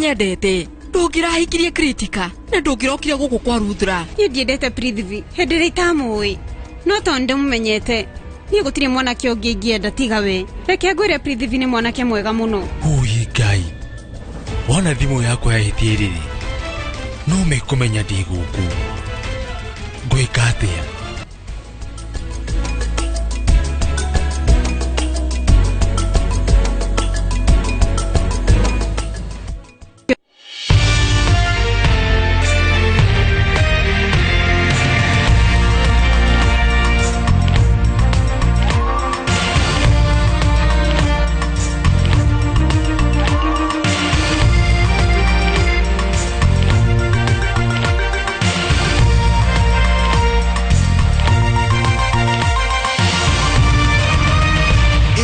Ũnyendete ndũngĩrahikirie Kritika na ndũngĩrokire gũkũ kwa Ruthra. Niĩ ndiendete Prithvi hĩndĩ ĩrĩa itamũĩ, no tondũ ndĩmũmenyete, niĩ gũtirĩ mwanake ũngĩ ingĩenda tiga we. Reke ngwĩre, Prithvi nĩ mwanake mwega mũno. Ũi Ngai, wona thimũ yakwa yahĩtia rĩrĩ, no mekũmenya ndĩ gũkũ. Ngwĩka atĩa?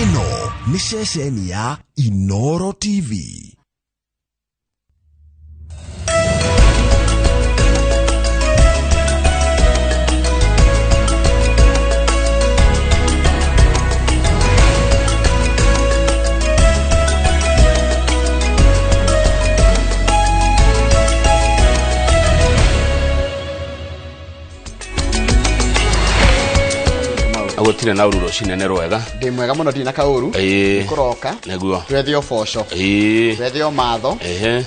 Ĩno nĩ ceceni ya Inoro TV. Gũtirĩ na ũru, rũcinĩ nĩ rwega. Ndĩ mwega mũno, ndirĩ na kaũru. Kũroka. Twethe ũboco, twethe ũmatho,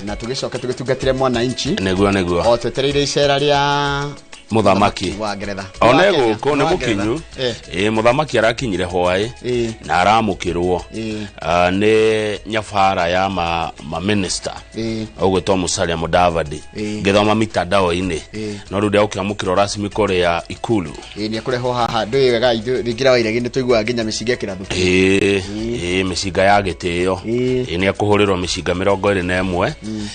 na tũgĩcoke tũgĩtungatĩre mwananchi. Nĩguo. O twetereire icera rĩa mũthamaki wa Ngeretha. One Wa Kenya. gũkũ nĩ Wa Ngeretha. mũkinyu. Ĩĩ, mũthamaki arakinyire hwaĩ na aramũkĩrwo nĩ nyabara ya ma minister ũgwĩtwo Musalia Mudavadi. Ngĩthoma mitandao-inĩ, no rĩu ndegũkĩamũkĩrwo rasmi kũrĩa ikulu. Ĩĩ, nĩ ekũrehwo haha. Ndũĩ wega ithuĩ rĩngĩ wa iregi nĩ tũiguaga nginya mĩcinga ĩkĩrathũka. Ĩĩ, mĩcinga ya gĩtĩo. Ĩĩ, nĩ ekũhũrĩrwo mĩcinga 21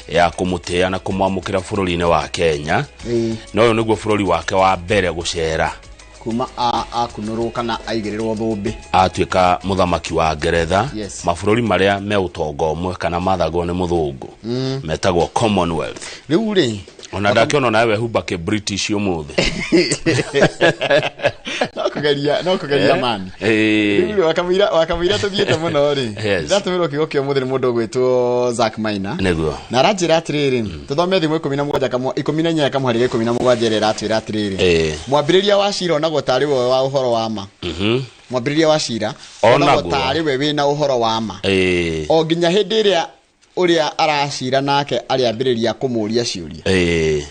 ya kũmũtĩĩa na kũmwamũkĩra bũrũri-inĩ wa Kenya. Na ũyũ nĩguo bũrũri wake wa mbere gũcera kuma akunũrwo kana aigĩrĩrwo thũmbĩ atuĩka mũthamaki wa Ngeretha. Mabũrũri marĩa me ũtonga ũmwe kana mathagwo nĩ mũthũngũ metagwo Commonwealth. Rĩu rĩ, Ona ndakĩona nawe wehumba kĩ British ũmũthĩ. No kũgeria mani. Rĩu rĩ, wakamũira tũthiĩte mũno rĩ, ndatũmĩrwo kiugo kĩa ũmũthĩ nĩ mũndũ ũgwĩtwo Zack Maina, na aranjĩra atĩrĩrĩ, tũthome thimũ 17 kamwe 18 kamũhari ga 17 ĩrĩa ĩratwĩra atĩrĩrĩ, mwambĩrĩria wa cira onagwo tarĩ we wa ũhoro wa ma. Mwambĩrĩria wa cira onagwo Onagwo. tarĩ we wĩna ũhoro wa ma, o nginya hĩndĩ ĩrĩa ũrĩa aracira nake arĩambĩrĩria kũmũria ciũria. Ĩĩ,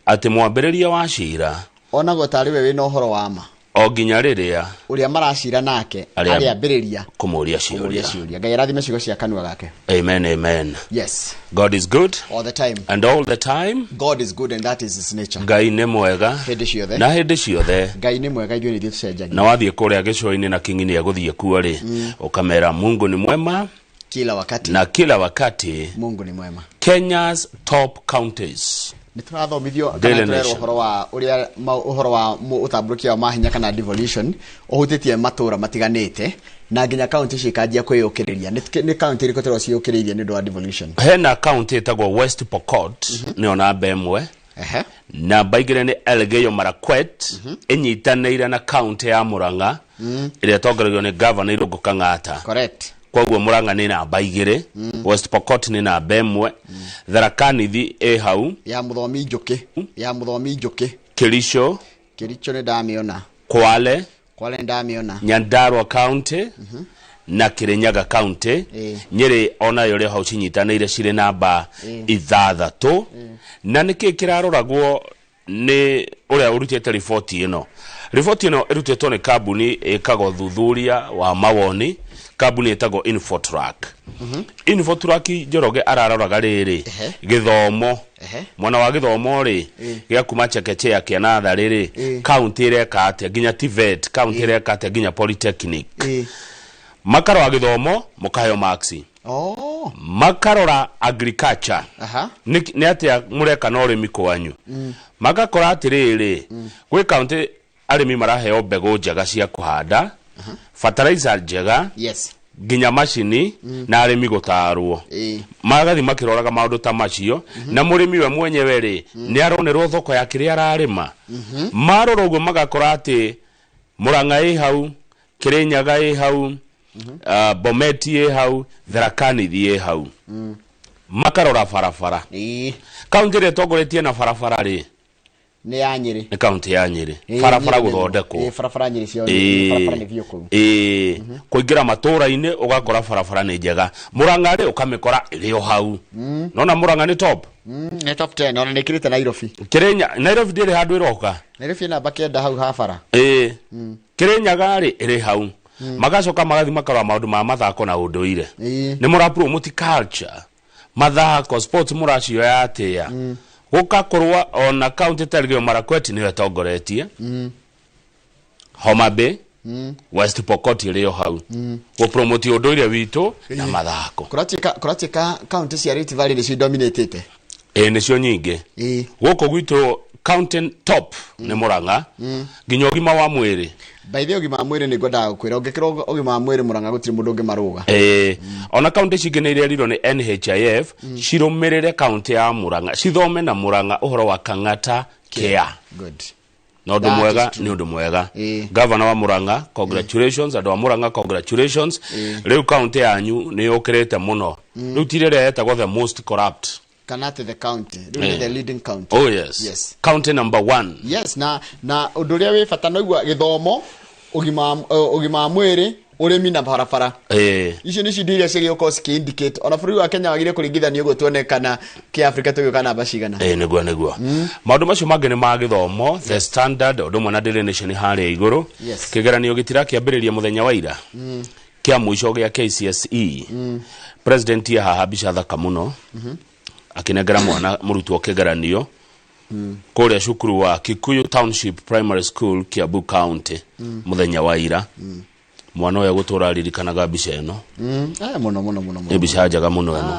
atĩ mwambĩrĩria wa cira onagwo tarĩ we wĩna ũhoro wa ma o nginya rĩrĩa ũrĩa maracira nake arĩambĩrĩria kũmũria kũmũria ciũria. Ciũria. Ngai arathime ciugo cia kanua gake. Amen, amen. God is good all the time. And all the time. God is good and that is his nature. Ngai nĩ mwega hĩndĩ ciothe. Na hĩndĩ ciothe. Ngai nĩ mwega, ithuĩ nĩ ithuĩ tũcenjagia. Na wathiĩ kũrĩa gĩcũa-inĩ na kingi nĩ egũthiĩ kuo rĩ, ũkamera Mungu ni mwema kila wakati. Na kila wakati. Mungu ni mwema. Kenya's top counties. Nĩ tũrathomithio Daily kana tũrerwo Nation. ũhoro wa ũrĩa ũhoro wa ũtambũrũkia wa mahinya kana devolution ũhutĩtie matũra matiganĩte na nginya kaunti cikanjia kwĩyũkĩrĩria. Nĩ kaunti irĩkũ tũrona ciĩyũkĩrĩirie nĩ ũndũ wa devolution? Hena kaunti ĩtagwo West Pokot, nĩyo namba 1. Namba 2 nĩ Elgeyo Marakwet, ĩnyitanĩire na kaunti ya Murang'a ĩrĩa ĩtongoragio nĩ gavana Irũngũ Kang'ata. Koguo Murang'a nĩ namba 2, West Pokot nĩ namba 1, Tharaka Nithi ĩ hau. Ya mũthomi Njũkĩ, ya mũthomi Njũkĩ. Kericho. Kericho nĩ ndamĩona. Kwale. Kwale nĩ ndamĩona. Nyandarua County na Kirinyaga County. Nyĩrĩ onayo rĩ hau cinyitanĩire cirĩ namba 6. Na nĩkĩ kĩraroragwo nĩ ũrĩa ũrutĩte riboti ĩno? Riboti ĩno ĩrutĩtwo nĩ kambuni ĩkaga ũthuthuria wa mawoni, kambuni ĩtagwo Infotrack. Infotrack, Njoroge araroraga rĩrĩ, gĩthomo, mwena wa gĩthomo rĩ, gĩa kuma chekechea kĩa natharĩ rĩ, kaunti ĩreka atĩa, nginya TVET kaunti ĩreka atĩa, nginya polytechnic. Makarora gĩthomo, mũkaheo marks. Makarora agriculture, nĩ atĩa mũreka na ũrĩmi kwanyu. Magakora atĩrĩrĩ, gwĩ kaunti arĩmi maraheo mbegũ njega cia kũhanda, fertilizer njega, nginya macini, na arĩmi gũtarwo. Magathi makĩroraga maũndũ ta macio, na mũrĩmi we mwenyewe rĩ, nĩ aronerwo thoko ya kĩrĩa ararĩma. Marora ũguo magakora atĩ Murang'a ĩ hau, Kirinyaga ĩ hau, Bometi ĩ hau, Tharaka Nithi ĩ hau. Makarora barabara. Kaunti ĩrĩa ĩtongoretie na barabara rĩ Nĩ ya Nyĩrĩ. Nĩ kaunti ya Nyĩrĩ. Barabara gũthondekwo. Ĩĩ, barabara Nyĩrĩ cio barabara nĩ biũ kũu. Ĩĩ, kũingĩra matũũra-inĩ ũgakora barabara nĩ njega. Mũrang'a rĩ ũkamĩkora ĩrĩ o hau. Nona Mũrang'a nĩ top. Nĩ top 10 ona nĩ ĩkĩrĩte Nairobi. Kĩrĩnya Nairobi ndĩrĩ handũ ĩroka. Nairobi namba 9 hau ha bara. Ĩĩ. Kĩrĩnyaga rĩ ĩrĩ hau. Magacoka magathiĩ makarora maũndũ ma mathako na ũndũire. Nĩ mũra promote culture. Mathako sports mũracioya atĩa. Gũgakorwo ona kaunti ta Elgeyo Marakwet nĩyo ĩtongoretie. Homa Bay, West Pokot ĩrĩ o hau. Gũpromote ũndũire witũ na mathako. Kũratuĩka kaunti cia Rift Valley nĩcio idominatĩte. Ĩĩ, nĩcio nyingĩ. Gũkũ gwitũ county top nĩ Mũrang'a. Nginya ũgima wa mwĩrĩ. By the way, ũgima wa mwĩrĩ nĩ ngwendaga gũkwĩra ũngĩkĩrwo ũgima wa mwĩrĩ Mũrang'a gũtirĩ mũndũ ũngĩmarũga. Ĩĩ, ona kaunti cingĩ nĩ irerirwo nĩ NHIF cirũmĩrĩre kaunti ya Mũrang'a, cithome na Mũrang'a ũhoro wa Kang'ata Care. Good. Na ũndũ That mwega is true. nĩ ũndũ mwega. Governor wa Mũrang'a, congratulations. Andũ a Mũrang'a, congratulations. Rĩu kaunti yanyu nĩ yũkĩrĩte mũno. Rĩu ti rĩrĩa yetagwo the most corrupt. Kana atĩ the county. Rĩu nĩ the leading county. Oh yes. Yes. County number 1. Yes, na ũndũ ũrĩa wĩ bata noigua gĩthomo, ũgima wa mwĩrĩ, ũrĩmi na barabara. Icio nĩcio indo iria cigĩũka cikĩ-indicate. Ona bũrũri wa Kenya wagĩrĩire kũringithanio ũguo tuone kana kĩafrika tũgĩũka namba cigana. Ĩĩ, nĩguo nĩguo. Maũndũ macio mangĩ nĩ ma gĩthomo, the standard, ũndũ ũmwe na Daily Nation harĩa igũrũ. Kĩgeranio gĩtirakĩambĩrĩria mũthenya wa ira. Kĩa mũico gĩa KCSE. President ya haha mbica thaka mũno. Akĩnengera mwana mũrutwo kĩgeranio. Kũrĩa cukuru wa Kikuyu Township Primary School, Kiambu County, mũthenya wa ira. Mwana ũyũ gũtũra aririkanaga mbica ĩno. Mũno, mũno, mũno, Nĩ mũno. mbica njega mũno ĩno.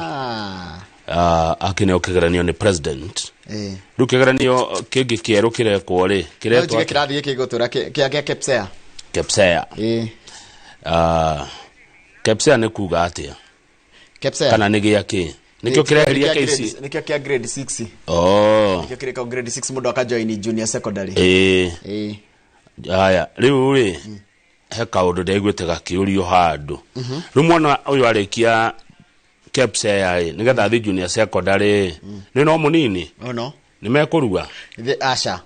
Akĩneo kĩgeranio nĩ president. Rĩu kĩgeranio kĩngĩ kĩerũ kĩrekwo rĩ, kĩretwo No njuge atĩa? kĩrathi gĩkĩ gĩgũtũra kĩa KEPSEA. KEPSEA. KEPSEA nĩ kuga atĩa? KEPSEA. Kana nĩ gĩa kĩ? Nĩkĩo kĩreheria Nĩkĩo KC? nĩkĩo kĩa grade 6. Nĩkĩo kĩrĩkwo grade 6 mũndũ akajoin junior secondary. Haya, rĩu rĩ, he kaũndũ ndaiguĩte gakĩũrio handũ. Rĩu mwana ũyũ arĩkia KEPSEA rĩ, nĩgetha athiĩ junior secondary, nĩ no mũnini? Oh, no. Nĩ mekũrua? Aca.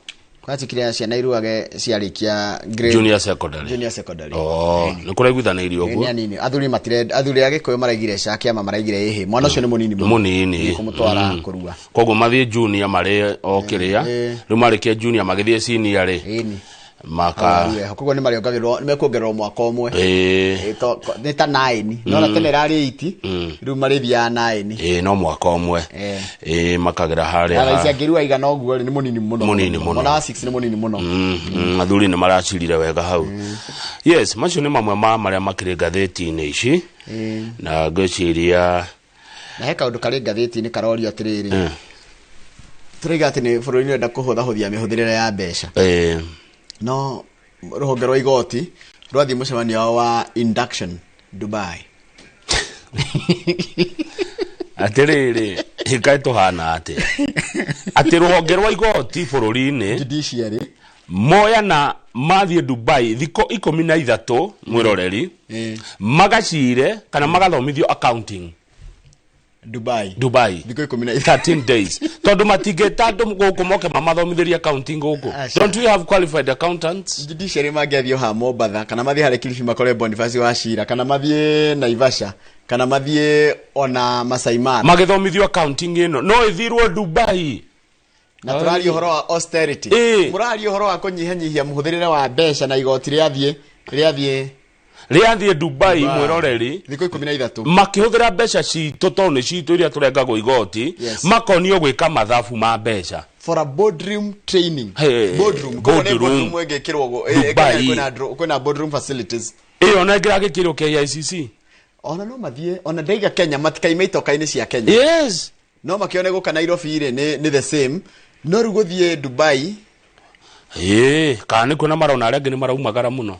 Kwatuĩkire ciana iruage ciarĩkia grade Junior secondary. Junior secondary. Nĩ kũraiguithanĩirio Nĩ ũguo? anini. Athuri matirenda, athuri a Gĩkũyũ maraigire ca kĩama maraigire ĩhĩ. Mwana ũcio nĩ mũnini mũno. Mũnini. Nĩ kũmũtwara kũrua. Koguo mathiĩ junior marĩ o kĩrĩa. Rĩu marĩkia junior magĩthiĩ senior rĩ. Maka. Hau, koguo nĩ marĩongagĩrĩrwo, nĩ mekuongererwo mwaka ũmwe. Nĩ ta 9. No na tene ĩrarĩ 8. Rĩu marĩthiaga 9. No mwaka ũmwe. Makagera harĩa. Thaa ici angĩrua igana ũguo rĩ, nĩ mũnini mũno. Mũnini mũno. Mwana wa 6 nĩ mũnini mũno. Athuri nĩ maracirire wega hau. Yes, macio nĩ mamwe ma marĩa makĩrĩ ngathĩti-inĩ ici. Na ngwĩciria Na he kaũndũ karĩ ngathĩti-inĩ karorio atĩrĩrĩ. Tũraiga atĩ nĩ bũrũri nĩ ũrenda kũhũthahũthia mĩhũthĩrĩre ya mbeca. No rũhonge rwa igoti rwathiĩ mũcemanio wao wa induction Dubai. Atĩrĩrĩ, ĩkaĩ tũhana atĩa? Atĩ rũhonge rwa igoti bũrũri-inĩ Judiciary. Moyana mathiĩ Dubai thikũ 13 mwĩroreri, magacire kana magathomithio accounting. Dubai. Dubai. Thikũ ikũmi na ithatũ. 13 days. Tondũ matingĩta andũ gũkũ moke mamathomithĩrie accounting gũkũ. Aca. Don't we have qualified accountants? Judiciary mangĩathiĩ o haha Mombatha, kana mathiĩ harĩa Kilifi makore Boniface wa Cira, kana mathiĩ Naivasha, kana mathiĩ ona Masai Mara. Magĩthomithio accounting ĩno no ĩthirwo Dubai. Na tũraria ũhoro wa austerity. Mũraria ũhoro wa kũnyihanyihia mũhũthĩrĩre wa mbeca na igoti rĩathiĩ Rĩathiĩ Dubai, Dubai. mwĩroreri. Thikũ ikũmi na ithatũ. Makĩhũthĩra mbeca citũ tondũ nĩ citũ iria tũrengagwo igoti, makonio gwĩka mathabu ma mbeca. For a boardroom training. Hey, Boardroom. Koguo nĩ boardroom. boardroom ĩngĩkĩrwo Dubai. Kenya kwĩna boardroom facilities. Ĩyo ona ĩngĩragĩkĩrwo KICC. Ona no mathiĩ, ona ndaiga Kenya, matikaime itoka-inĩ cia Kenya. Yes. No makĩone gũka Nairobi rĩ, nĩ the same. No rĩu gũthiĩ Dubai. Kana nĩ kuona marona arĩa angĩ nĩ maraumagara mũno.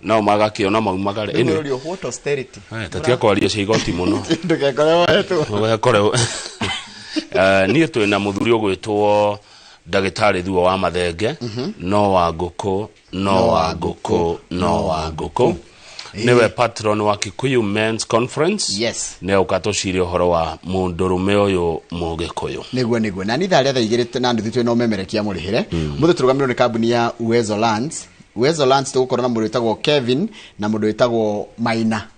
No magakĩona maumagare. Rĩu Anyway. ũrũrio, what austerity? Tatiga kwaria cia igoti mũno. Ndũgekore woetwo. Ndũgekore niĩ twĩna mũthuri ũgwĩtwo ndagĩtarĩ Thuo wa Mathenge, no wa ngũkũ, no wa ngũkũ, no wa ngũkũ. Nĩwe patron wa Kikuyu Men's Conference. Yes. Nĩ oka tũcire ũhoro wa mũndũrũme ũyũ Mũgĩkũyũ. Nĩguo na nĩ ithaa rĩa thaa igĩrĩ na nuthu twĩna ũmemerekia mũrĩhĩre. Mũthĩ tũrũgamĩrĩirwo nĩ kambuni ya Uwezo Lands. Uwezo Lands tũgũkorwo na mũndũ wĩtagwo Kevin na mũndũ wĩtagwo Maina.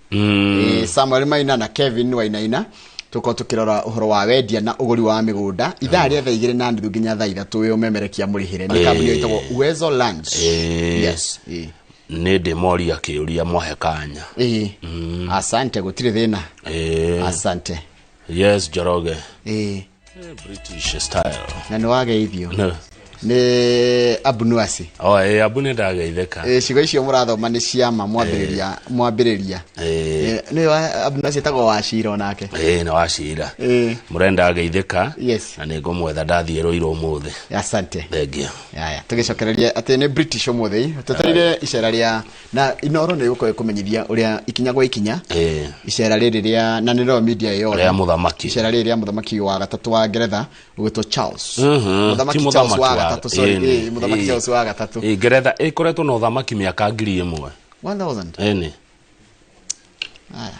Samuel Maina na Kevin Wainaina. Tũkorwo tũkĩrora ũhoro wa wendia na ũgũri wa mĩgũnda ithaa rĩa thaa igĩrĩ na nuthu nginya thaa ithatũ wĩ ũmemerekia mũrĩhĩre nĩ kambuni ĩtagwo Uwezo Lands. Yes. Nĩ ndĩmoria kĩũria mwahe kanya. Asante, gũtirĩ thĩna. Asante. Yes, Njoroge. British style. Na nĩ wageithio. Nĩ Abunuasi. Abu nĩ ndageithĩka. Cigo icio mũrathoma nĩ ciama mwambĩrĩria. Nĩ Abunuasi etagwo Wacira onake. Nĩ Wacira. Mũrenda ageithĩka. Yes. Na nĩ ngũmwetha ndathiĩ Rũirũ ũmũthĩ. Asante. Thengia. Aya, tũgĩcokereria atĩ nĩ British ũmũthĩ. Tũtarire icera rĩa na Inoro nĩ gũkorwo ĩkũmenyithia ũrĩa ikinya gwa ikinya. Icera rĩrĩ rĩa na nĩ media yothe. Rĩa mũthamaki. Icera rĩrĩ rĩa mũthamaki wa gatatũ wa Ngeretha ũgwĩtwo Charles. Mũthamaki Charles wa gatatũ, sorry, mũthamaki Charles wa gatatũ. Ngeretha ĩkoretwo na ũthamaki mĩaka 1000. 1000. Ĩni. Aya.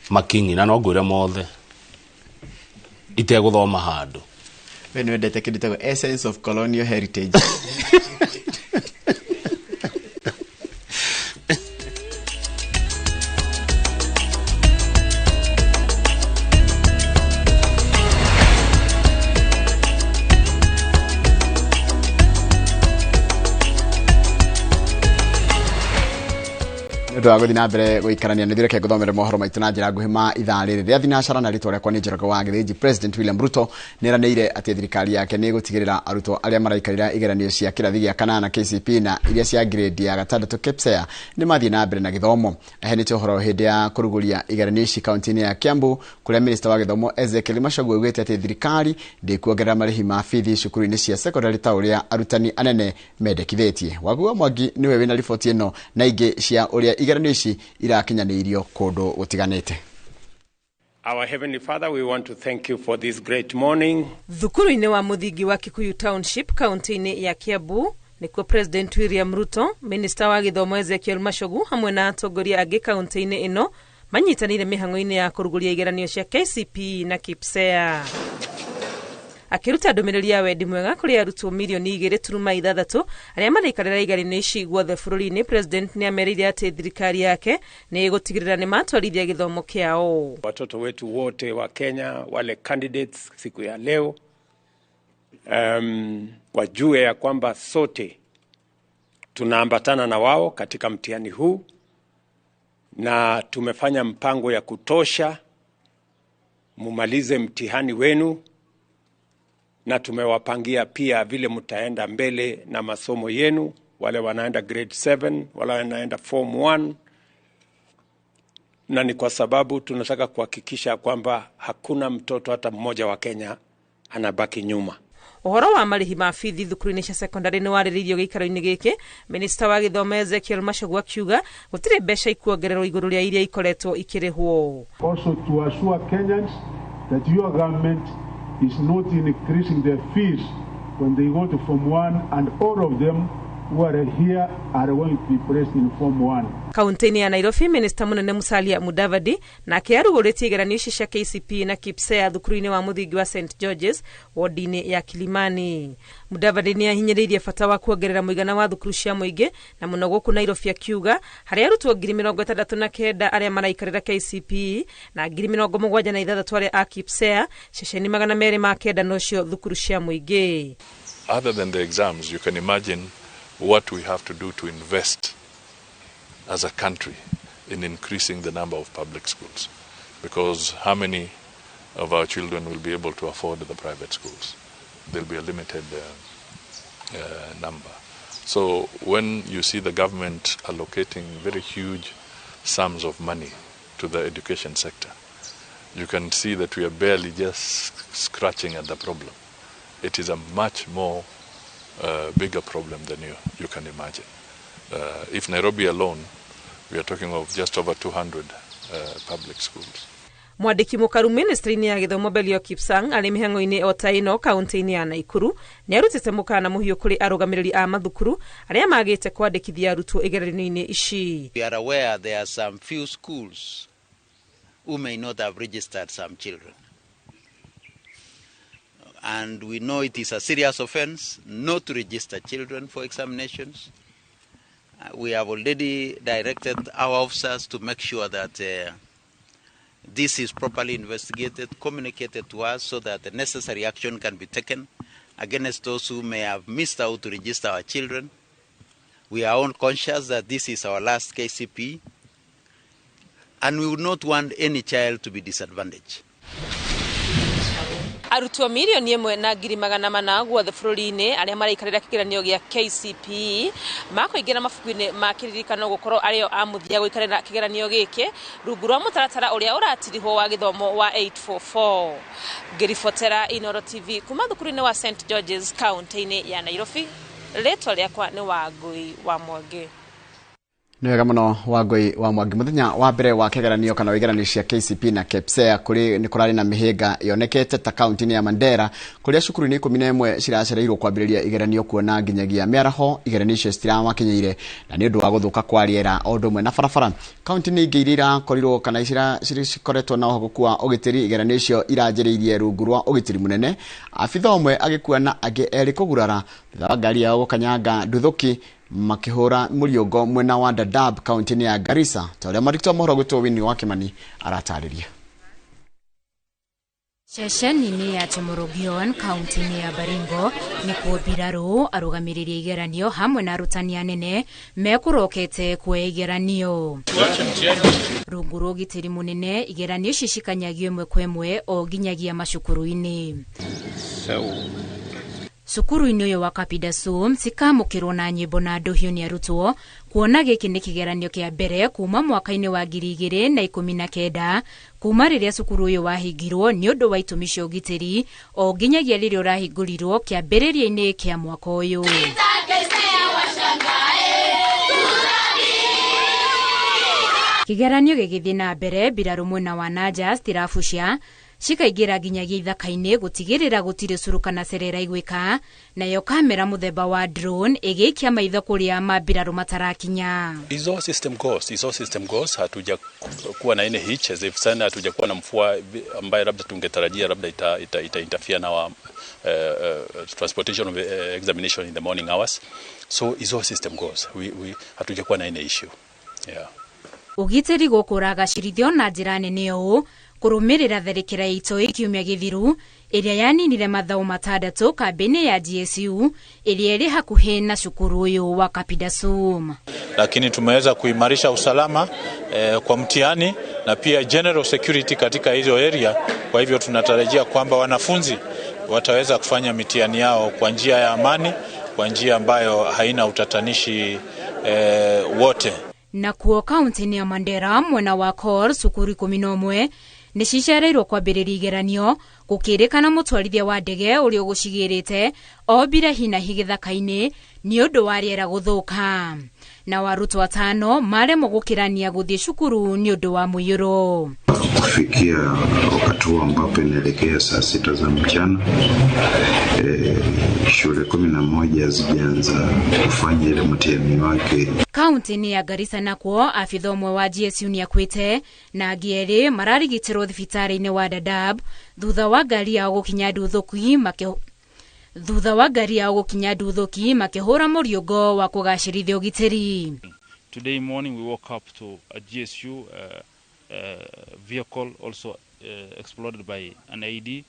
Makingi na no ngwĩre mothe. Itegũthoma handũ. We nĩwendete kĩndũ gĩtagwo essence of colonial heritage. Nĩ wa gũthiĩ na mbere gũikarania nĩ thireke ngũthomere mohoro maitũ na njĩra nguhĩ ma ithaa rĩrĩ rĩa thinacara na rĩtwa rĩakwa nĩ Njoroge wa Gĩthĩnji. President William Ruto nĩeranĩire atĩ thirikari yake nĩ ĩgũtigĩrĩra arutwo arĩa maraikarĩra igeranio cia kĩrathi gĩa kanana KCP na iria cia grade ya gatandatũ KPSEA nĩ mathiĩ na mbere na gĩthomo. Aheanĩte ũhoro hĩndĩ ya kũrugũria igeranio ici kaunti-inĩ ya Kiambu kũrĩa minista wa gĩthomo Ezekiel Machogu augĩte atĩ thirikari ndĩkuongerera marĩhi ma bithi cukuru-inĩ cia secondary ta ũrĩa arutani anene mendekithĩtie. Wagu wa Mwangi nĩwe wĩna riboti ĩno na ingĩ cia ũrĩa igeranio ici irakinyanĩirio kũndũ gũtiganĩte. Our Heavenly Father, we want to thank you for this great morning. Thukuru-inĩ wa mũthingi wa Kikuyu Township kaunti-inĩ ya Kiambu nĩkuo President William Ruto, Minister wa gĩthomo Ezekiel Machogu hamwe na atongoria angĩ kaunti-inĩ ĩno manyitanĩire mĩhang'o-inĩ ya kũrugũria igeranio cia KCPE na KPSEA. Akĩruta ndũmĩrĩri ya wendi mwega kũrĩ arutwo mirioni 2.6 arĩa maraikarĩra igeranio ici guothe bũrũri-inĩ, President nĩ amerĩire atĩ thirikari yake nĩ ĩgũtigĩrĩra nĩ matwarithia gĩthomo kĩao. Watoto wetu wote wa Kenya, wale candidates siku ya leo, wajue ya kwamba sote tunaambatana na wao katika mtihani huu na tumefanya mpango ya kutosha mumalize mtihani wenu, na tumewapangia pia vile mtaenda mbele na masomo yenu, wale wanaenda grade 7, wale wanaenda form 1, na ni kwa sababu tunataka kuhakikisha kwamba hakuna mtoto hata mmoja wa Kenya anabaki nyuma. Ũhoro wa marĩhi ma bithi thukuru-inĩ cia secondary nĩ warĩrĩirio gĩikaro-inĩ gĩkĩ. Minista wa gĩthomo Ezekiel Machogu akiuga gũtirĩ mbeca ikuongererwo igũrũ rĩa iria ikoretwo ikĩrĩhwo. Also to assure Kenyans that your government is not increasing their fees when they go to Form 1, and all of them who are here are going to be placed in Form 1. Kaunti-inĩ ya Nairobi, Minista mũnene Musalia Mudavadi nake arugũrĩtie igeranio ici cia KCPE na KPSEA thukuru-inĩ wa mũthingi wa St George's wodi-inĩ ya Kilimani. Mudavadi nĩ ahinyĩrĩirie bata wa kuongerera mũigana wa thukuru cia mũingĩ na mũno gũkũ Nairobi, akiuga harĩ arutwo 69,000 arĩa maraikarĩra KCPE na 76,000 arĩa a KPSEA, ceceni 209 nocio thukuru cia mũingĩ. Other than the exams, you can imagine what we have to do to invest as a country in increasing the number of public schools, because how many of our children will be able to afford the private schools? There'll be a limited number. So when you see the government allocating very huge sums of money to the education sector, you can see that we are barely just scratching at the problem. It is a much more bigger problem than you can imagine. If Nairobi alone, we are talking of just over 200 public schools. Mwandĩki mũkaru ministry-inĩ ya gĩthomo Belio Kipsang arĩ mĩhang'o-inĩ o ta ĩno kaunti-inĩ ya Naikuru nĩ arutĩte mũkana mũhiũ kũrĩ arũgamĩrĩri a mathukuru arĩa magĩte kwandĩkithia arutwo igeranio-inĩ ici. We are aware there are some few schools who may not have registered some children. And we know it is a serious offense not to register children for examinations. We have already directed our officers to make sure that this is properly investigated, communicated to us so that the necessary action can be taken against those who may have missed out to register our children. We are all conscious that this is our last KCPE, and we would not want any child to be disadvantaged. Arutwo 1,400,000 guothe bũrũri-inĩ arĩa maraikarĩra kĩgeranio gĩa KCPE makũingĩra mabuku-inĩ ma kĩririkano gũkorwo arĩo a mũthia gũikarĩra kĩgeranio gĩkĩ rungu rwa mũtaratara ũrĩa ũratirihwo wa gĩthomo wa 844. Ngĩribotera Inooro TV kuma thukuru-inĩ wa St George's kaunti-inĩ ya Nairobi, rĩtwa rĩakwa nĩ Wangũi wa Mwangi. Nĩ wega mũno Wangũi wa Mwangi. Mũthenya wa mbere wa kĩgeranio kana igeranio cia KCPE na KPSEA kũrĩ nĩ kũrarĩ na mĩhĩnga yonekete ta kaunti-inĩ ya Mandera kũrĩa cukuru-inĩ 11 ciracereirwo kwambĩrĩria igeranio kuona nginyagia mĩaraho igeranio icio citiramakinyĩire na nĩ ũndũ wa gũthũka kwa rĩera o ũndũ ũmwe na barabara. Kaunti-inĩ ingĩ iria irakorirwo kana cikoretwo na ũhagũku wa ũgitĩri igeranio icio iranjĩrĩirie rungu rwa ũgitĩri mũnene, abitha ũmwe agĩkua na angĩ erĩ kũgurara thutha wa ngari yao gũkanyanga nduthũki makihura mũriũngo mwena wa Dadaab kaunti-inĩ ya Garissa ta ũrĩa mwandĩki wa mohoro gwĩtwo Winnie wa Kimani aratarĩria. Ceceni-inĩ ya Chemorogion kaunti-inĩ ya Baringo nĩkuo mbirarũ arũgamĩrĩri a igeranio hamwe na arutani anene mekũrokete kuoya igeranio. Rungu rwa ũgitĩri mũnene igeranio ici cikanyagio ĩmwe kwa ĩmwe o nginyagia macukuru-inĩ. Cukuru-inĩ ũyũ wa Kapidasum cikamũkĩrwo na nyĩmbo na ndũhiũ nĩ arutwo kuona gĩkĩ nĩ kĩgeranio kĩa mbere kuma mwaka-inĩ wa 2019 kuma rĩrĩa cukuru ũyũ wahingirwo nĩ ũndũ wa itũmi cia ũgitĩri o nginyagia rĩrĩa ũrahingũrirwo kĩambĩrĩria-inĩ kĩa mwaka ũyũ. Kĩgeranio gĩgĩthiĩ na mbere mbirarũ mwena wa Nanja citirabucia cikaingĩra nginyagia ithaka-inĩ gũtigĩrĩra gũtirĩ curu kana cerera igwĩka, nayo kamera mũthemba wa drone ĩgĩikia maitho kũrĩa mambirarũ matarakinya. Hizo system goes, hatuja kuwa na any hitches if sana, hatuja kuwa na mvua ambayo labda tungetarajia labda ita interfere na wa transportation of examination in the morning hours. So hizo system goes, we hatuja kuwa na any issue. Yeah. Ũgitĩri gũkũ ũragacĩrithio na njĩra nene ũũ kũrũmĩrĩra tharĩkĩra ya itoi kiumia gĩthiru ĩrĩa yaninire mathaũ 6 kambĩ-inĩ ya GSU ĩrĩa ĩrĩ hakuhĩ na cukuru ũyũ wa Kapidasum. Lakini tumeweza kuimarisha usalama kwa mtihani na pia general security katika hizo area. Kwa hivyo tunatarajia kwamba wanafunzi wataweza kufanya mitihani yao kwa njia ya amani, kwa njia ambayo haina utatanishi wote. Na kuo kaunti-inĩ ya Mandera mwena wa Kor cukuru 11 nĩ cicereirwo kwambĩrĩria igeranio gũkĩrĩkana mũtwarithia wa ndege ũrĩa ũgũcigĩrĩte ombire hinahi gĩthaka-inĩ nĩ ũndũ wa rĩera gũthũka na warutwo 5 maremwo gũkĩrania gũthiĩ cukuru nĩ ũndũ wa mũiyũro. Kufikia wakati huo ambapo inaelekea saa 6 za mchana, shule 11 hazijaanza kufanya ile mtihani wake. Kaunti-inĩ ya Garissa nakuo abitha ũmwe wa GSU nĩakuĩte na angĩ erĩ mararigitĩrwo thibitarĩ-inĩ wa Dadaab thutha wa ngari yao gũkinya nduthũki makĩhũra mũriũngo wa kũgacĩrithia ũgitĩri. Today morning we woke up to a GSU vehicle also exploded by an AED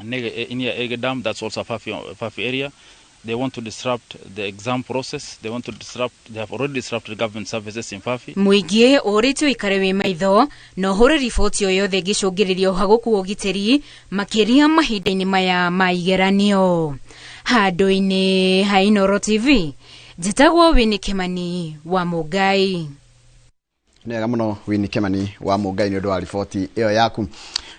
near Ege Dam, that's also a Fafi area. They want to disrupt the exam process. They want to disrupt, they have already disrupted government services in Fafi. Mũingĩ ũrĩtio ũikare wĩ maitho na ũhũre riboti o yothe ĩngĩcũngĩrĩria ũhagũku wa ũgitĩri makĩria mahinda-inĩ maya ma igeranio. Handũ-inĩ ha Inooro TV, njĩtagwo Winnie Kimani wa Mũngai. Nĩ wega mũno Winnie Kimani wa Mũngai nĩ ũndũ wa riboti ĩyo yaku.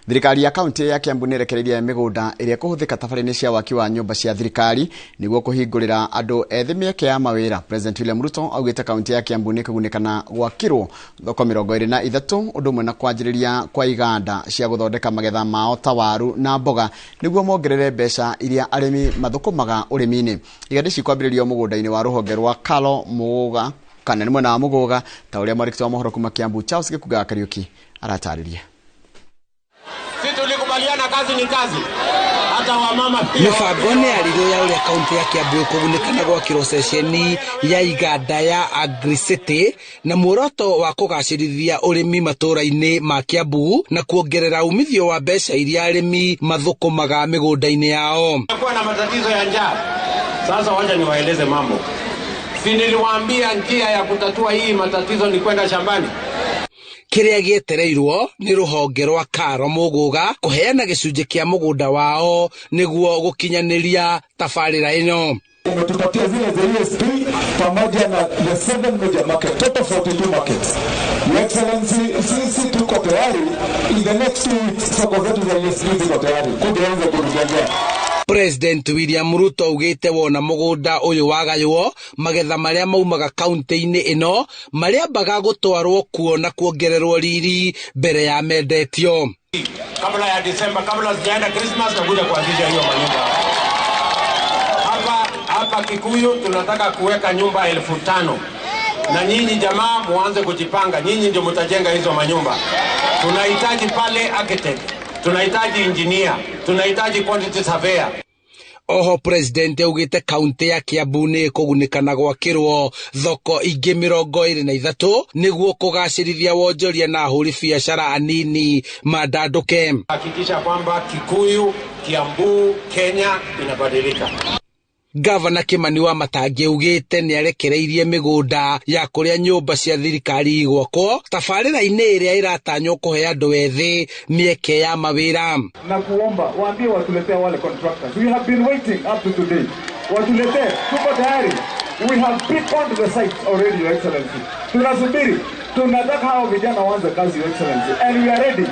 Thirikari ya kaunti ya Kiambu nĩ ĩrekereirie mĩgũnda ĩrĩa ĩkũhũthĩka tabarĩra-inĩ cia waki wa nyũmba cia thirikari nĩguo kũhingũrĩra andũ ethĩ mĩeke ya mawĩra. President William Ruto augĩte kaunti ya Kiambu nĩ ĩkũgunĩka na gwakĩrwo thoko 23 ũndũ ũmwe na kwanjĩrĩria kwa iganda cia gũthondeka magetha mao ta waru na mboga nĩguo mongerere mbeca iria arĩmi mathũkũmaga ũrĩmi-inĩ. Iganda ici kwambĩrĩrio mũgũnda-inĩ wa rũhonge rwa Kalo Mũgũga kana nĩ mwena wa Mũgũga ta ũrĩa mwandĩki wa mohoro kuma Kiambu Charles Gĩkunga Kariũki aratarĩria. Sisi tulikubaliana kazi ni kazi. Hata wamama pia. Mibango nĩ yarĩirio ya ũrĩa kaunti ya Kiambu ĩkũgunĩka na gwakĩrwo ceceni ya iganda ya Agricity na muoroto wa kũgacĩrithia ũrĩmi matũũra-inĩ ma Kiambu na kuongerera umithio wa mbeca iria arĩmi mathũkũmaga mĩgũnda-inĩ yao. Kuwa na matatizo ya njaa. Sasa wacha niwaeleze mambo. Si niliwaambia njia ya kutatua hii matatizo ni kwenda shambani. Kĩrĩa gĩetereirwo nĩ rũhonge rwa Karo Mũgũga kũheana gĩcunjĩ kĩa mũgũnda wao nĩguo gũkinyanĩria tabarĩra ĩno. Umetupatia zile za USP pamoja na the 7 major market, total 42 markets. Your Excellency, sisi tuko tayari in the next 2 weeks soko zetu za USP ziko tayari kuanza kutujengea. President William Ruto augĩte wona mũgũnda ũyũ wagaywo magetha marĩa maumaga kaunti-inĩ ĩno marĩambaga gũtwarwo kuo na kuongererwo riri mbere ya mendetio. Kabla ya Disemba, kabla sijaenda Christmas nakuja kuanzisha hiyo manyumba. Hapa Kikuyu tunataka kuweka nyumba 5,000. Na nyinyi jamaa muanze kujipanga, nyinyi ndio mtajenga hizo manyumba. Tunahitaji pale architect, tunahitaji engineer, tunahitaji quantity surveyor. Oho president augĩte kaunti ya Kiambu nĩ ĩkũgunĩka na gwakĩrwo thoko ingĩ 23 nĩguo kũgacĩrithia wonjoria na ahũri biacara anini mandandũke. Hakikisha kwamba Kikuyu, Kiambu, Kenya inabadilika. Gavana Kimani wa Matangi augĩte nĩ arekereirie mĩgũnda ya kũrĩa nyũmba cia thirikari igwakwo tabarĩra-inĩ ĩrĩa ĩratanywo kũhe andũ ethĩ mĩeke ya mawĩra. Na kuomba waambie watuletee wale contractors. We have been waiting up to today. Watuletee, tuko tayari. We have picked on the sites already, Your Excellency. Tunasubiri, tunataka hao vijana waanze kazi, Your Excellency, and we are ready.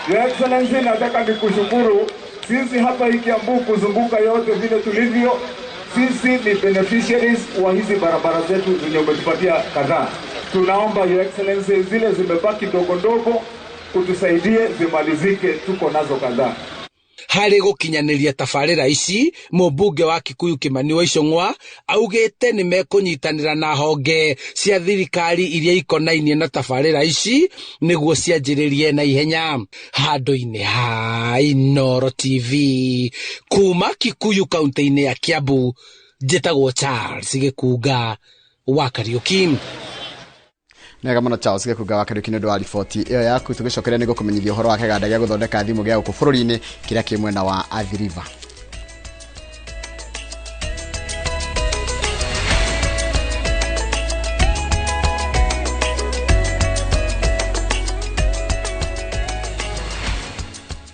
Your Excellency, nataka nikushukuru. Sisi hapa Kiambu kuzunguka yote vile tulivyo, sisi ni beneficiaries wa hizi barabara zetu zenye umetupatia kadhaa. Tunaomba Your Excellency zile zimebaki ndogo ndogo utusaidie zimalizike, tuko nazo kadhaa. Harĩ gũkinyanĩria tabarĩra ici, mũmbunge wa Kikuyu Kimani wa Ichung'wa augĩte nĩ mekũnyitanĩra na honge cia thirikari iria ikonainie na tabarĩra ici nĩguo cianjĩrĩrie na ihenya. Handũ-inĩ ha Inooro TV kuma Kikuyu kaunti-inĩ ya Kiambu, njĩtagwo Charles Gĩkunga wa Kariũki. Nega muno Charles Gĩkunga wa Kariũki nĩ ũndũ wa riboti ĩyo yaku. Tũgĩcokeria nĩ gũkũmenyithia ũhoro wa kĩganda gĩa gũthondeka thimũ gĩa gũkũ bũrũri-inĩ kĩrĩa kĩ mwena wa Athi River.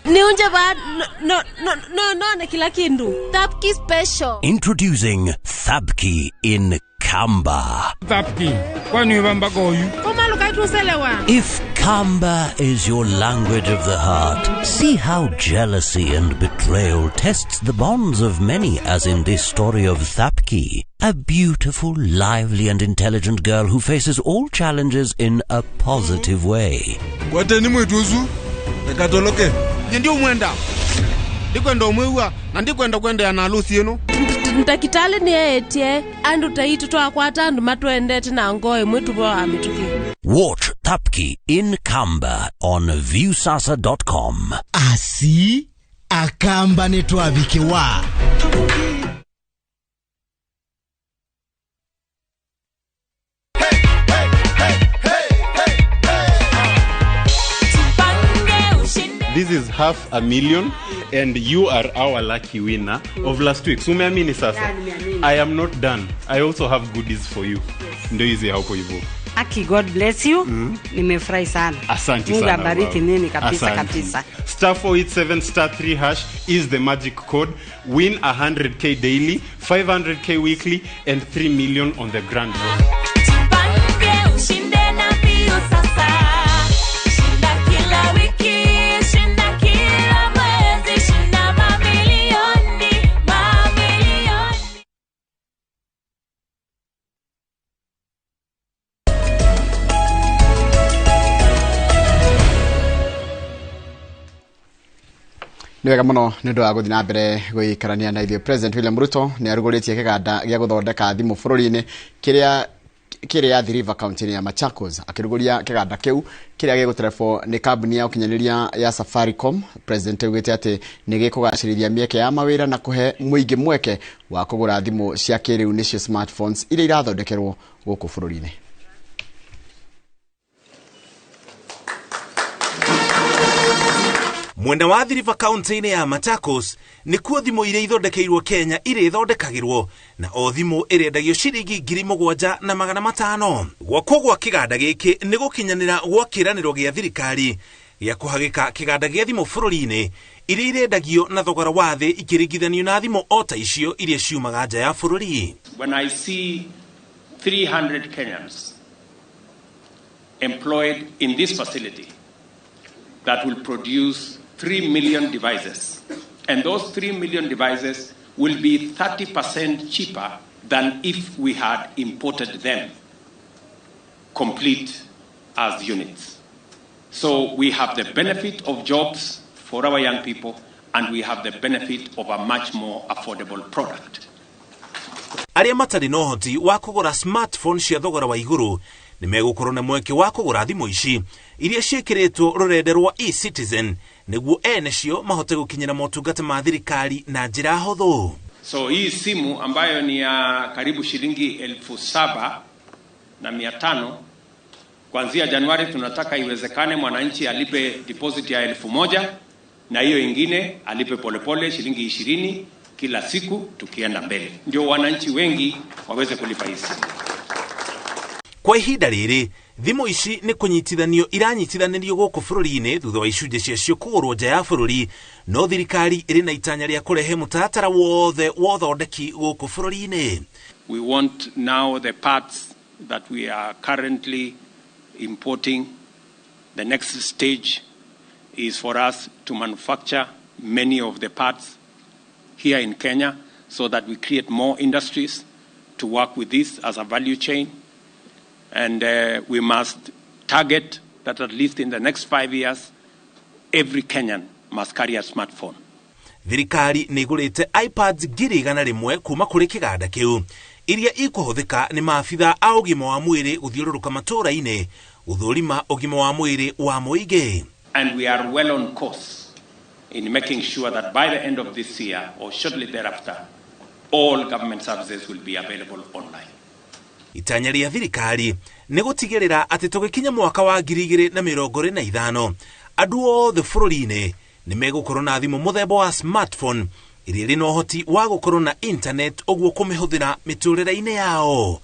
Niunje ba no no no no na kila kindu. Thapki special. Introducing Thapki in Kamba. Thapki, kwani ubamba goyu? If Kamba is your language of the heart, see how jealousy and betrayal tests the bonds of many, as in this story of Thapki, a beautiful, lively and intelligent girl who faces all challenges in a positive way. Kwateni mwituzu, ekatoloke. Ndio mwenda. Ndikwenda omwiwa na ndikwenda kwenda na harusi yenu. Ndakitale ni etie andu taitu twakwata andu matwendete na ngoe mwitu bo amituki. Watch Thapki in Kamba on viewsasa.com. Asi akamba ni twavikiwa. This is 500,000 and you are our lucky winner of last week. So umeamini sasa? Yeah, I am not done. I also have goodies for you. Yes. Ndio hizi hapo hivyo. Aki, God bless you. Nimefurahi sana. Asante Mungu sana. abariki nini kabisa. Asante. Kabisa. Star 487 star 3 hash is the magic code. Win 100k daily, 500k weekly and 3 million on the grand draw. Ushinde na mbio sasa. Shinda kila wiki, shinda kila Nĩ wega mũno nĩ ũndũ wa gũthiĩ na mbere gũikarania na ithuĩ. President William Ruto nĩ arugũrĩtie kĩganda gĩa gũthondeka thimũ bũrũri-inĩ kĩrĩa kĩrĩ Athi River kaunti-inĩ ya Machakos. Akĩrugũria kĩganda kĩu kĩrĩa gĩgũterebwo nĩ kambuni ya ũkinyanĩria ya Safaricom, President augĩte atĩ nĩ gĩkũgacĩrithia mĩeke ya mawĩra na kũhe mũingĩ mweke wa kũgũra thimũ cia kĩrĩu nĩcio smartphones iria irathondekerwo gũkũ bũrũri-inĩ. Mwena wa Athi River kaunti-inĩ ya Machakos nĩkuo thimũ iria ithondekeirwo Kenya irĩthondekagĩrwo na o thimũ ĩrendagio ciringi 7,500. Gwakwo gwa kĩganda gĩkĩ nĩ gũkinyanĩra gwa kĩĩranĩro gĩa thirikari gĩa kũhagĩka kĩganda gĩa thimũ bũrũri-inĩ iria irendagio na thogora wa thĩ ikĩringithanio na thimũ o ta icio iria ciumaga nja ya bũrũri. When I see 300 Kenyans employed in this facility that will produce 3 million devices, and those 3 million devices will be 30% cheaper than if we had imported them complete as units. So we have the benefit of jobs for our young people, and we have the benefit of a much more affordable product. Arĩa matarĩ na ũhoti wa kũgũra smartphone cia thogora wa igũrũ nĩ megũkorwo na mweke wa kũgũra thimũ ici iria ciĩkĩrĩtwo rũrenda rwa eCitizen nĩguo ene cio mahote gũkinyĩra motungata ma thirikari na njĩra hũthũ. So hii simu ambayo ni ya karibu shilingi 7,500, kuanzia Januari tunataka iwezekane mwananchi alipe deposit ya 1,000 na hiyo ingine alipe polepole shilingi 20 kila siku tukienda mbele, ndio wananchi wengi waweze kulipa hii simu. Kwa ihinda rĩrĩ thimũ ici nĩ kũnyitithanio iranyitithanĩrio gũkũ bũrũri-inĩ thutha wa icunjĩ ciacio kũgũrwo nja ya bũrũri, no thirikari ĩrĩ na itanya rĩa kũrehe mũtaratara wothe wa ũthondeki gũkũ bũrũri-inĩ. We want now the parts that we are currently importing. The next stage is for us to manufacture many of the parts here in Kenya so that we create more industries to work with this as a value chain. And we must target that at least in the next 5 years, every Kenyan must carry a smartphone. Thirikari nĩ ĩgũrĩte iPads 100,000 kuma kũrĩ kĩganda kĩu iria ikũhũthĩka nĩ maabitha a ũgima wa mwĩrĩ gũthiũrũrũka matũũra-inĩ gũthũrima ũgima wa mwĩrĩ wa mũingĩ. And we are well on course in making sure that by the end of this year or shortly thereafter, all government services will be available online. Itanya rĩa thirikari nĩ gũtigĩrĩra atĩ tũgĩkinya mwaka wa 2025 andũ othe bũrũri-inĩ nĩ megũkorwo na thimũ mũthemba wa smartphone iria ĩrĩ na ũhoti wa gũkorwo na internet ũguo kũmĩhũthĩra mĩtũrĩre-inĩ yao.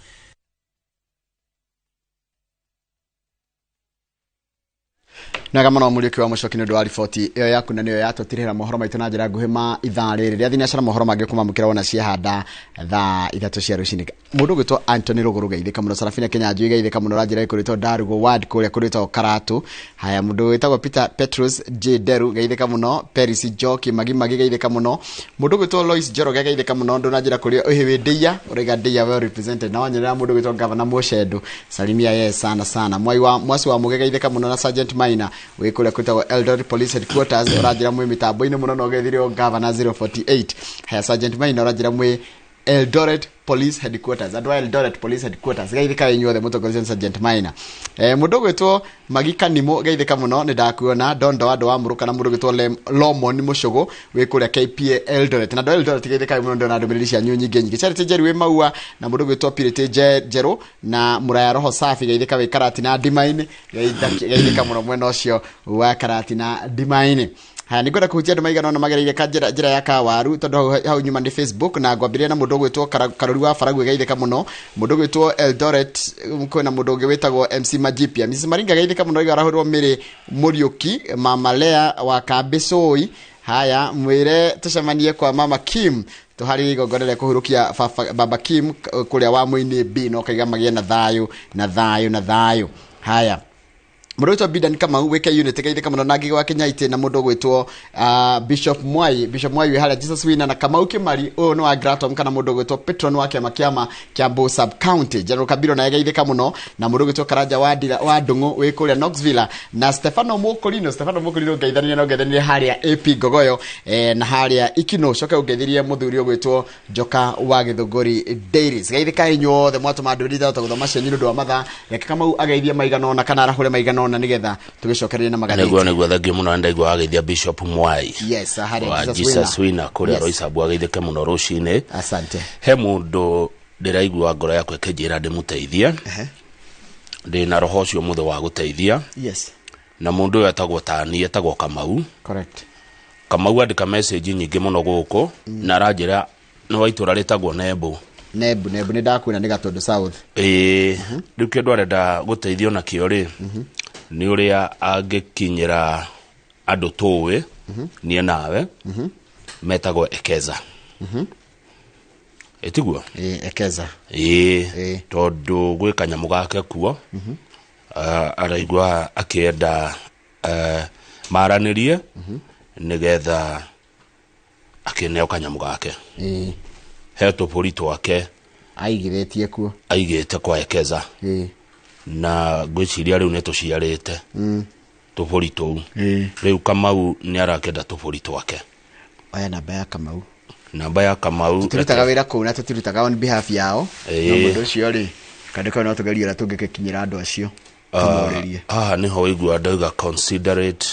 Nega mũno Mũriũki wa Mũcoki nĩ ũndũ wa riboti ĩyo yaku na nĩyo yatũtirĩra mohoro maitũ na njĩra nguhĩ ma ithaa rĩrĩ rĩa thinacara. Mohoro mangĩ kũmamũkĩra wona ciahanda thaa 3 cia rũcinĩ. Mũndũ ũgwĩtwo Anthony Rũgũrũ geithĩka mũno, Sarafina Kĩnyanjui geithĩka mũno, ranjĩra ĩkũrĩtwo Ndarugo Ward kũrĩa kũrĩtwo Karatu. Haya, mũndũ wĩtagwo Peter Petrus J Deru geithĩka mũno, Peris Njoki Magimagi geithĩka mũno, mũndũ ũgwĩtwo Lois Njoroge geithĩka mũno, ndũ na njĩra kũrĩa ũhĩ Ndĩia ũraiga Ndĩia well represented, na wanyerera mũndũ ũgwĩtwo Governor Mũchendu salimia ye sana sana, Mwai wa Mwasi wa Mũge geithĩka mũno, na Sergeant Maina wĩ kũrĩa kwĩtagwo Eldoret Police Headquarters ũranjĩra mwĩ mĩtambo-inĩ mũno na ũgeithirio Governor 048. Haya, Sergeant Maina ũranjĩra mwĩ Eldoret Police Headquarters, andũ a Eldoret Police Headquarters geithĩka inyuothe mũtongoria Sergeant Maina. Mũndũ ũgwĩtwo Magika Nimo geithĩka mũno, nĩ ndakuona Dondo andũ wa Mũrũka, na mũndũ ũgwĩtwo Lomon Mũcũgũ wĩ kũrĩa KPA Eldoret, na andũ a Eldoret geithĩka mũno, ndĩrona ndũmĩrĩri cianyu nyingĩ nyingĩ. Charity Njeru wĩ Maua, na mũndũ ũgwĩtwo Purity Njerũ, na Mũraya Roho Safi geithĩka wĩ Karatina Ndimainĩ, geithĩka mũno mwena ũcio wa Karatina Ndimainĩ. Haya, nĩngwenda kũhutia andũ maigana ũna magereire ka njĩra ya kawaru tondũ hau nyuma nĩ Facebook, na ngwambĩrĩria na mũndũ ũgwĩtwo Karori wa Baragwi geithĩka mũno, mũndũ ũgwĩtwo Eldoret, kwĩna mũndũ ũngĩ wĩtagwo MC Majipia, Mrs Maringa geithĩka mũno, iga arahũrwo Mĩrĩ Mũriũki, Mama Lea wa Kambĩcũi. Haya, mwĩre tũcemanie kwa Mama Kim tũharĩrie igongona rĩa kũhurũkia Baba Kim kũrĩa wa Mũinĩ B, no kaiga magĩe na thayũ na thayũ na thayũ. Haya, Mũndũ wĩtwo Bidan Kamau wĩke unit geithĩka mũno na Ngigĩ wa Kĩnyaitĩ na mũndũ ũgwĩtwo Bishop Mwai wĩ harĩa Jesus Winner na Kamau Kimari ũyũ nĩ wa Gratom kana mũndũ ũgwĩtwo Patron wa kĩama kĩama Kiambu sub county. General Kabiro naye geithĩka mũno na mũndũ ũgwĩtwo Karanja wa Ndira wa Ndung'u wĩ kũrĩa Knoxville na Stefano Mũkũrino ngeithania no ngeithania harĩa AP Ngogoyo na harĩa Ikino coke ũngeithirie mũthuri ũgwĩtwo Njoka wa Gĩthũngũri Dairies. Geithĩka inyuothe mwatũma ndũmĩrĩri ithathatũ gũthoma cianyu nĩ ũndũ wa mathaa. Reke Kamau ageithie maigana ũna kana arahũre maigana ũna nĩgetha tũgĩcokererie na magathĩti. Nĩguo thengio mũno ndaigua wageithia Bishop Mwai. Yes, harĩa Jesus Winner kũrĩa Roysambu ageithĩke mũno rũcinĩ. Asante. He mũndũ ndĩraigua ngoro yakwa ĩkĩnjĩra ndĩmũteithie. Ndĩna roho ũcio mũthĩ wa gũteithia. Yes. Na mũndũ ũyũ etagwo tani, etagwo Kamau. Correct. Kamau andĩka message nyingĩ mũno gũkũ na aranjĩra nĩ wa itũra rĩtagwo Nembu. Nebu nĩ ndakuona nĩ Gatũndũ South. Ĩĩ, rĩu kĩndũ arenda gũteithio nakĩo rĩ nĩ ũrĩa angĩkinyĩra andũ tũĩ niĩ nawe metagwo Ekeza. Ĩtiguo? Ĩĩ, Ekeza. Ĩĩ, tondũ gwĩ kanyamũ gake kuo araigua akĩenda maranĩrie nĩgetha akĩneo kanyamũ gake. Ĩĩ. He tũbũri twake aigĩrĩtie kuo, aigĩte kwa Ekeza. Ĩĩ. Na ngwĩciria rĩu nĩ tũciarĩte tũbũri tũu. Rĩu Kamau nĩ arakĩenda tũbũri twake. Oya namba ya Kamau. Namba ya Kamau. Tũtirutaga wĩra kũu na tũtirutaga on behalf yao. No mũndũ ũcio rĩ kandĩko no tũgerie ũrĩa tũngĩkinyĩra andũ acio tũmorĩrie. Haha nĩho waigua ndauga considerate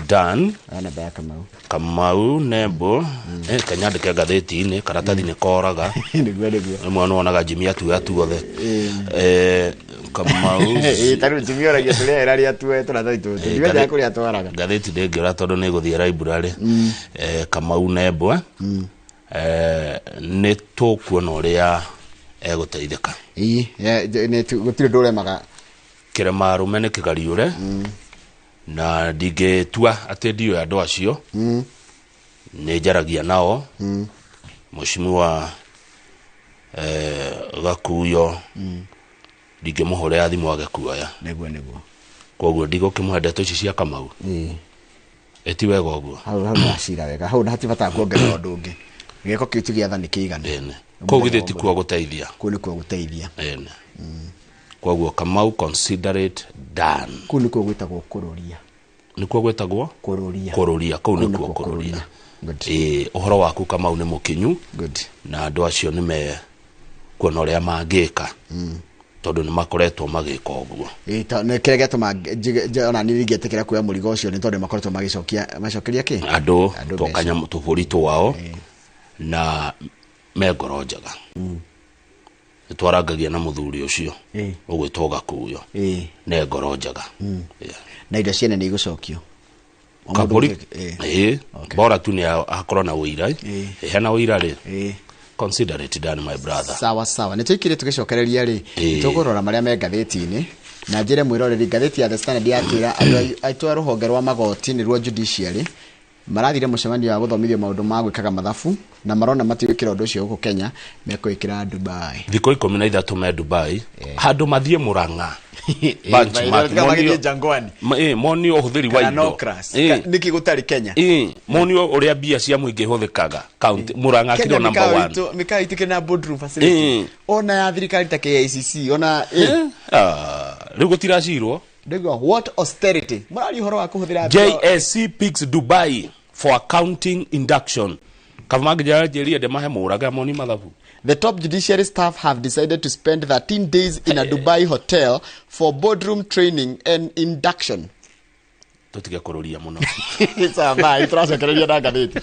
done. Oya namba ya Kamau. Kamau Nembo kanyandĩke ngathĩti-inĩ karatathi nĩ koraga. Nĩguo. Rĩmwe nĩwonaga Jimmy atuoya tuothe. Kamau tarĩu Jimmy oragia tũrĩa rĩrĩa tuoe tũratathi tũtũ ndiwendaga kũrĩa twaraga. Ngathĩti ndĩngĩũra tondũ nĩ ĩgũthiĩ library. Kamau Nembo nĩ tũkuona ũrĩa egũteithĩka. Ĩĩ, gũtirĩ ũndũ ũremaga. Kĩrema arũme nĩ kĩgariũre na ndingĩtua atĩ ndiũĩ andũ acio. Nĩ njaragia nao. Mheshimiwa Gakuyo ndingĩmũhũrĩra thimũ age kuoya. Nĩguo. Koguo ndigũkĩmũhe ndeto ici cia Kamau. Ĩĩ. Ĩti wega ũguo. Hau ndacira wega. Hau hatibataga kuongerera ũndũ ũngĩ. Gĩko kĩu ti gĩatha nĩ kĩiganu. Kũu githĩ ti kuo gũteithia. Kũu nĩkuo gũteithia. Ĩni. Koguo Kamau considerate done. Kũu nĩkuo gwĩtagwo kũrũria. Nĩkuo gwĩtagwo kũrũria. Kũrũria, kũu nĩkuo kũrũria. Ĩĩ, ũhoro waku Kamau nĩ mũkinyu. Good. Na andũ acio nĩ me kuona ũrĩa mangĩka. Tondũ nĩ makoretwo magĩka ũguo. Ĩĩ, nĩ kĩrĩa gĩatũma ona niĩ ingĩtĩkĩra kuoya mũrigo ũcio nĩ tondũ makoretwo magĩcokia macokeria kĩ? Andũ tũkanyamũ tũbũri twao na me ngoro njega. Nĩ twarangagia na mũthuri ũcio ũgwĩtwo Gakuyo. Nĩ ngoro njega. Na indo ciene nĩ igũcokio. Kabũri ĩĩ, bora tu nĩ akorwo na ũira. Hena ũira rĩ. Consider it done, my brother. Sawa sawa. Nĩ tũikire tũgĩcokereria rĩ tũkũrora marĩa me ngathĩti-inĩ na njĩre mwĩroreri ngathĩti ya The Standard yatwĩra andũ aitũ a rũhonge rwa magoti nĩruo judiciary marathire mũcemanio wa gũthomithio maũndũ ma gwĩkaga mathabu na marona matigwĩkĩra ũndũ ũcio gũkũ Kenya mekwĩkĩra Dubai. Thikũ 13 me Dubai handũ mathiĩ Murang'a. Monio ũhũthĩri wa indo. Nĩkĩ gũtarĩ Kenya? Monio ũrĩa mbia cia mũingĩ ihũthĩkaga county Murang'a kĩro number 1. Mĩkawa itũ kĩna boardroom facility. Ona ya thirikari ta KICC ona rĩu gũtiracirwo. Ndiguo what austerity. Mũraria ũhoro wa kũhũthĩra JSC picks Dubai for accounting induction. Kavamangĩnjĩrĩrie ndĩmahe mũraga moni mathabu. The top judiciary staff have decided to spend 13 days in a Dubai hotel for boardroom training and induction. Tũtige kũrũria mũno. Sawa, bye. Tũracokereria na ngathĩti.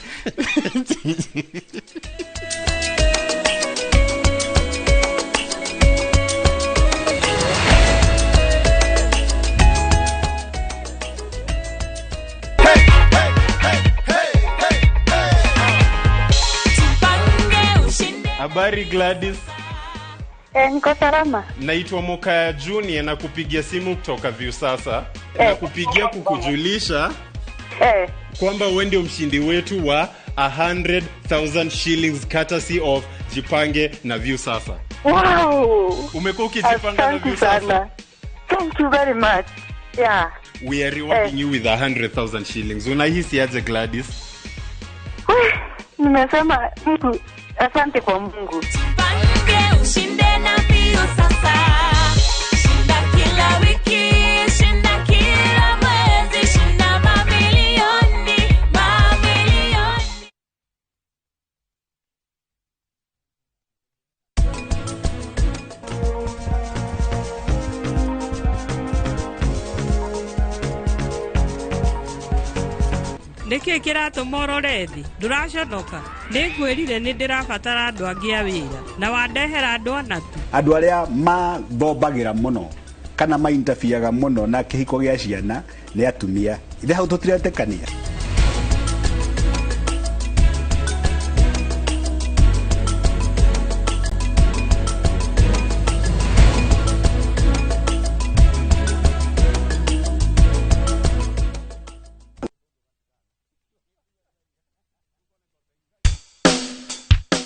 Habari Gladys. Niko salama. Naitwa Mokaya Junior na kupigia simu kutoka Viusasa. Na kupigia kukujulisha kwamba wewe ndio mshindi wetu wa 100,000 shillings courtesy of Jipange na Viusasa. Wow. Umekuwa ukijipanga na Viusasa? Thank you very much. Yeah. We are rewarding you with 100,000 shillings. Unahisi aje, Gladys? Nimesema Mungu, asante kwa Mungu. Jipange ushinde na Viusasa. Shinda kila wiki, shinda kila mwezi, shinda mamilioni, mamilioni. Nĩkĩ kĩratũma ũrore thĩ? Ndũraconoka? Nĩngwĩrire nĩndĩrabatara andũ angĩ a wĩra na wandehera andũ ana tu. Andũ arĩa mathombagĩra mũno kana maintabiaga mũno na kĩhiko gĩa ciana nĩ atumia. Ithe hau tũtiretĩkania.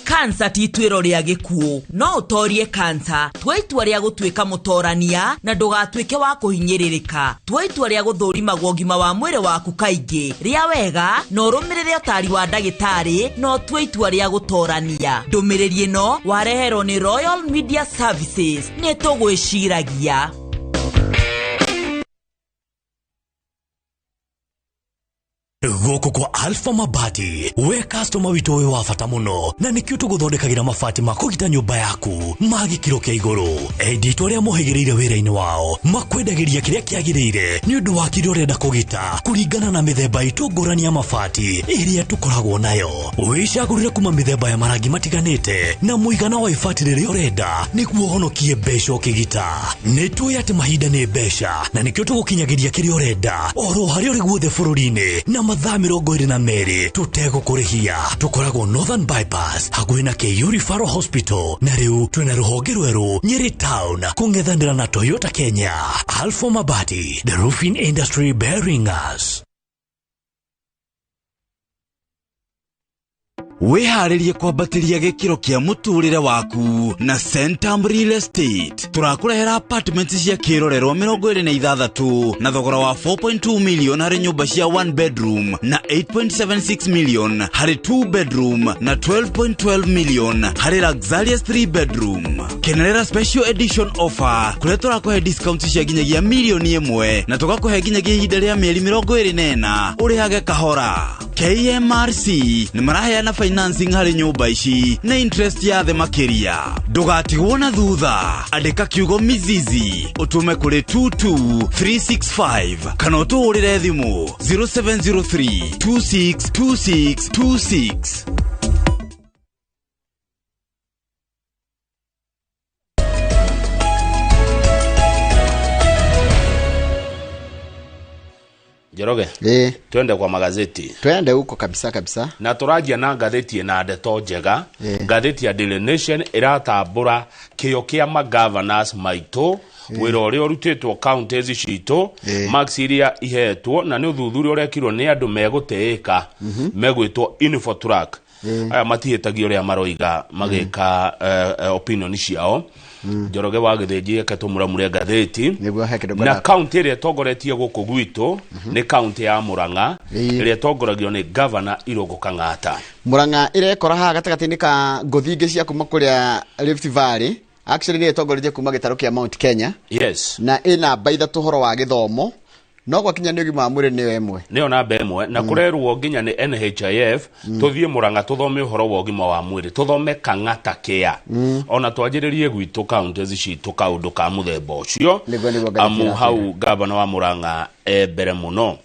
Kansa ti ituĩro rĩa gĩkuũ, no ũtorie kansa. Tua itua rĩa gũtuĩka mũtorania na ndũgatuĩke wa kũhinyĩrĩrĩka. Tua itua rĩa gũthũrimagwo ũgima wa mwĩrĩ waku kaingĩ. Rĩa wega na ũrũmĩrĩre ũtari wa ndagĩtarĩ na ũtue itua rĩa gũtorania. Ndũmĩrĩri ĩno wareherwo nĩ Royal Media Services. Nĩ tũgwĩciragia. Gũkũ kwa Alpha Mabati, we customer witũ wĩ wa bata mũno na nĩkĩo tũgũthondekagĩra mabati ma kũgita nyũmba yaku ma gĩkĩro kĩa igũrũ. Endi itũ arĩa mohĩgĩrĩire wĩra-inĩ wao makwendagĩria kĩrĩa kĩagĩrĩire nĩ ũndũ wa kĩrĩa ũrenda kũgita kũringana na mĩthemba itũ ngũrani ya mabati ĩrĩa tũkoragwo nayo. Wĩcagũrĩre kuma mĩthemba ya marangi matiganĩte na mũigana wa ibati rĩrĩa ũrenda nĩguo ũhonokie mbeca ũkĩgita. Nĩ tũĩ atĩ mahinda nĩ mbeca na nĩkĩo tũgũkinyagĩria kĩrĩa ũrenda oro harĩa ũrĩ guothe bũrũri-inĩ na mathaa 22 tũtegũkũrĩhia. Tũkoragwo Northern Bypass hakuhĩ na KU Referral Hospital na rĩu twĩna rũhonge rwerũ Nyeri Town kũng'ethanĩra na Toyota Kenya. Alpha Mabati, the roofing industry bearing us. Wĩharĩrie kwambatĩria gĩkĩro kĩa mũtũrĩre waku na Centum Real Estate. Tũrakũrehera apartments cia kĩrorerwa 26 na thogora wa 4.2 million harĩ nyũmba cia 1 bedroom na 8.76 million harĩ 2 bedroom na 12.12 million harĩ luxurious 3 bedroom. Kenerera special edition offer kũrĩa tũrakũhe discounts cia nginyagia milioni 1 na tũgakũhe nginyagia ihinda rĩa mĩeri 24 ũrĩhage kahora. KMRC nĩ maraheana financing harĩ nyũmba ici na interest ya thĩ makĩria. Ndũgatigwo na thutha, andĩka kiugo Mizizi ũtũme kũrĩ 22365 kana ũtũhũrĩre thimũ 0703 262626. Njoroge, twende kwa magazeti. Twende huko kabisa kabisa. Na tũranjia na ngathĩti na ndeto njega. Ngathĩti ya Daily Nation ĩratambũra kĩo kĩa magovernors maitũ, wĩra ũrĩa ũrutĩtwo counties citũ, marks iria ihetwo na nĩ ũthuthuria ũrekirwo nĩ andũ megũtĩĩka megwĩtwo Infotrack. Aya matihĩtagio ũrĩa maroiga magĩka opinion ciao. Njoroge wa Gĩthĩnji eke tũmũramure ngathĩti. Na kaunti ĩrĩa ĩtongoretie gũkũ gwitũ nĩ kaunti ya Murang'a ĩrĩa ĩtongoragio nĩ Governor Irũngũ Kang'ata. Murang'a ĩrekora haha gatagatĩ-inĩ ka ngũthi ingĩ cia kuma kũrĩa Rift Valley. Actually nĩ ĩtongoretie kuma gĩtarũ kĩa Mount Kenya. Yes. Na ĩna namba 3 ũhoro wa gĩthomo. No gwakinya nĩ ũgima wa mwĩrĩ nĩyo ĩmwe. Nĩyo namba ĩmwe na kũrerwo nginya nĩ NHIF tũthiĩ Murang'a tũthome ũhoro wa ũgima wa mwĩrĩ, tũthome Kang'ata Care. Ona twanjĩrĩrie gwitũ counties citũ kaũndũ ka mũthemba ũcio. Amu hau gavana wa Murang'a e mbere mũno.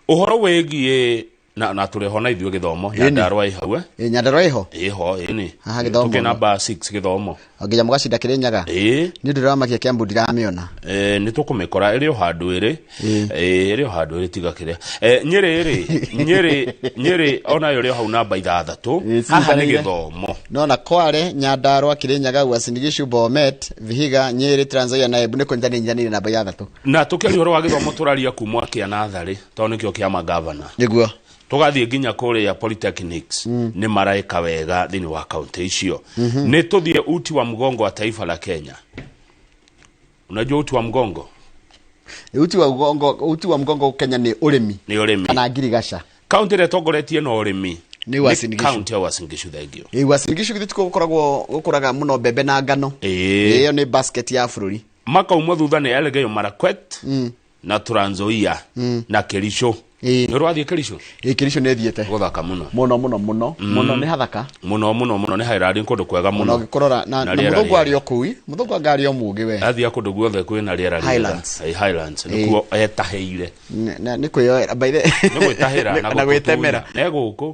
Ũhoro wĩgiĩ na tũrĩ ho na ithuĩ gĩthomo Nyandarua ĩ hau. Nyandarua ĩho? Ĩho ĩni. Haha gĩthomo. Tũkĩ namba 6 gĩthomo. Nginya mũgacinda Kĩrĩnyaga. Ĩĩ. Nĩ ndĩramakia Kiambu ndiramĩona. Nĩ tũkũmĩkora ĩrĩ o handũ ĩrĩ. Ĩrĩ o handũ ĩrĩ tiga kĩrĩa. Nyĩrĩ rĩ, Nyĩrĩ onayo ĩrĩ o hau namba 6. Haha nĩ gĩthomo. No na Kwale, Nyandarua, Kĩrĩnyaga, Uasin Gishu, Bomet, Vihiga, Nyĩrĩ, Trans Nzoia na Embu nĩ kũnyitanĩra namba 6. Na tũkĩaria ũhoro wa gĩthomo tũraria kuma kĩa natharĩ tondũ nĩkĩo kĩa magavana. Nĩguo. Tũgathiĩ nginya kũrĩa polytechnics nĩ maraĩka wega thĩinĩ wa kaunti icio. Nĩ tũthiĩ uti wa mgongo wa taifa la Kenya. Unajua uti wa mgongo? Uti wa mgongo, uti wa mgongo Kenya nĩ ũrĩmi. Nĩ ũrĩmi. Kana ngirigaca. Kaunti ĩrĩa ĩtongoretie na ũrĩmi nĩ Uasin Gishu. Kaunti ya Uasin Gishu, thengio. Ĩ, Uasin Gishu githĩ tikuo gũkoragwo gũkũraga mũno mbembe na ngano? Ĩĩ. Ĩyo nĩ basket ya bũrũri. Makaumwo thutha nĩ Elgeyo Marakwet na Trans Nzoia na Kericho. Nĩ ũrathiĩ Kericho? Ĩ, Kericho nĩ thiĩte. Gũthaka mũno. Mũno mũno mũno. Mũno nĩ hathaka. Mũno mũno mũno, nĩ Highland, kũndũ kwega Ona mũno. ũngĩkũrora na Na na rĩera mũthũngũ rĩega. arĩ o kũu, mũthũngũ anga arĩ o mũũgĩ we. Athiĩ kũndũ guothe kwĩna rĩera rĩega. Highlands. Ĩ, Highlands nĩkuo etahĩire. Nĩ kwĩyoera by the Nĩ gwĩtahĩra na gwĩtemera. Ne gũkũ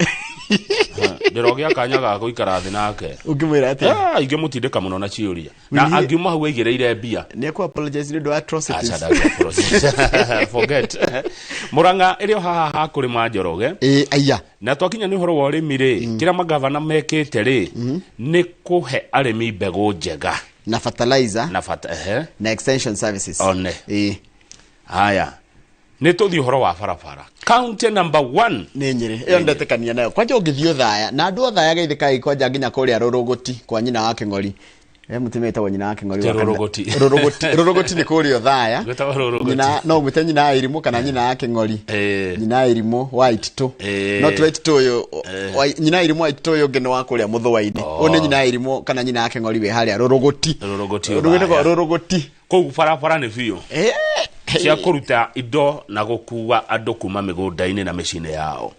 ndĩrogĩa kanya ga gũikara thĩ nake. Ũngĩmwĩra atĩa? Ah, ingĩmũtindĩka mũno na ciũria na Will he- angiuma hau aigĩrĩire mbia. Nĩ ekũ apologize nĩ ũndũ wa atrocities. Aca, ndangĩ apologize. Forget. Murang'a ĩrĩ o haha ha kũrĩma Njoroge. Ĩ, aya. Na twakinya nĩ ũhoro wa ũrĩmi rĩ, kĩrĩa magavana mekĩte rĩ nĩ kũhe arĩmi mbegũ njega na fertilizer na fata, ehe. Na extension services. One. Ĩ. Haya, nĩ tũthiĩ ũhoro wa barabara, county number 1. Nĩ Nyĩrĩ. Ĩyo ndetĩkania nayo. Kwanja ũngĩthiĩ Othaya na andũ Othaya geithĩ kai, kwanja nginya kũrĩa Rũrũgũti kwa nyina wa Kĩng'ori. He mũtumia wĩtagwo nyina wa Kĩng'ori Ti wa kanitha- Rũrũgũti. Rũrũgũti, Rũrũgũti nĩ kũrĩa Othaya. Gwĩtagwo Rũrũgũti. Nyina no ũmwĩte nyina wa irimũ kana nyina wa Kĩng'ori. Nyina wa irimũ wa Ititũ. No ti wa Ititũ ũyũ, nyina wa irimũ wa Ititũ ũyũ ũngĩ nĩ wa kũrĩa Mũthũa-inĩ. Ũyũ nĩ nyina wa irimũ kana nyina wa Kĩng'ori wĩ harĩa Rũrũgũti. Rũrũgũti. Rũgĩtagwo Othaya. Rũrũgũti. Kũu barabara nĩ biũ cia kũruta indo na gũkua andũ kuma mĩgũnda-inĩ na mĩciĩ-inĩ yao.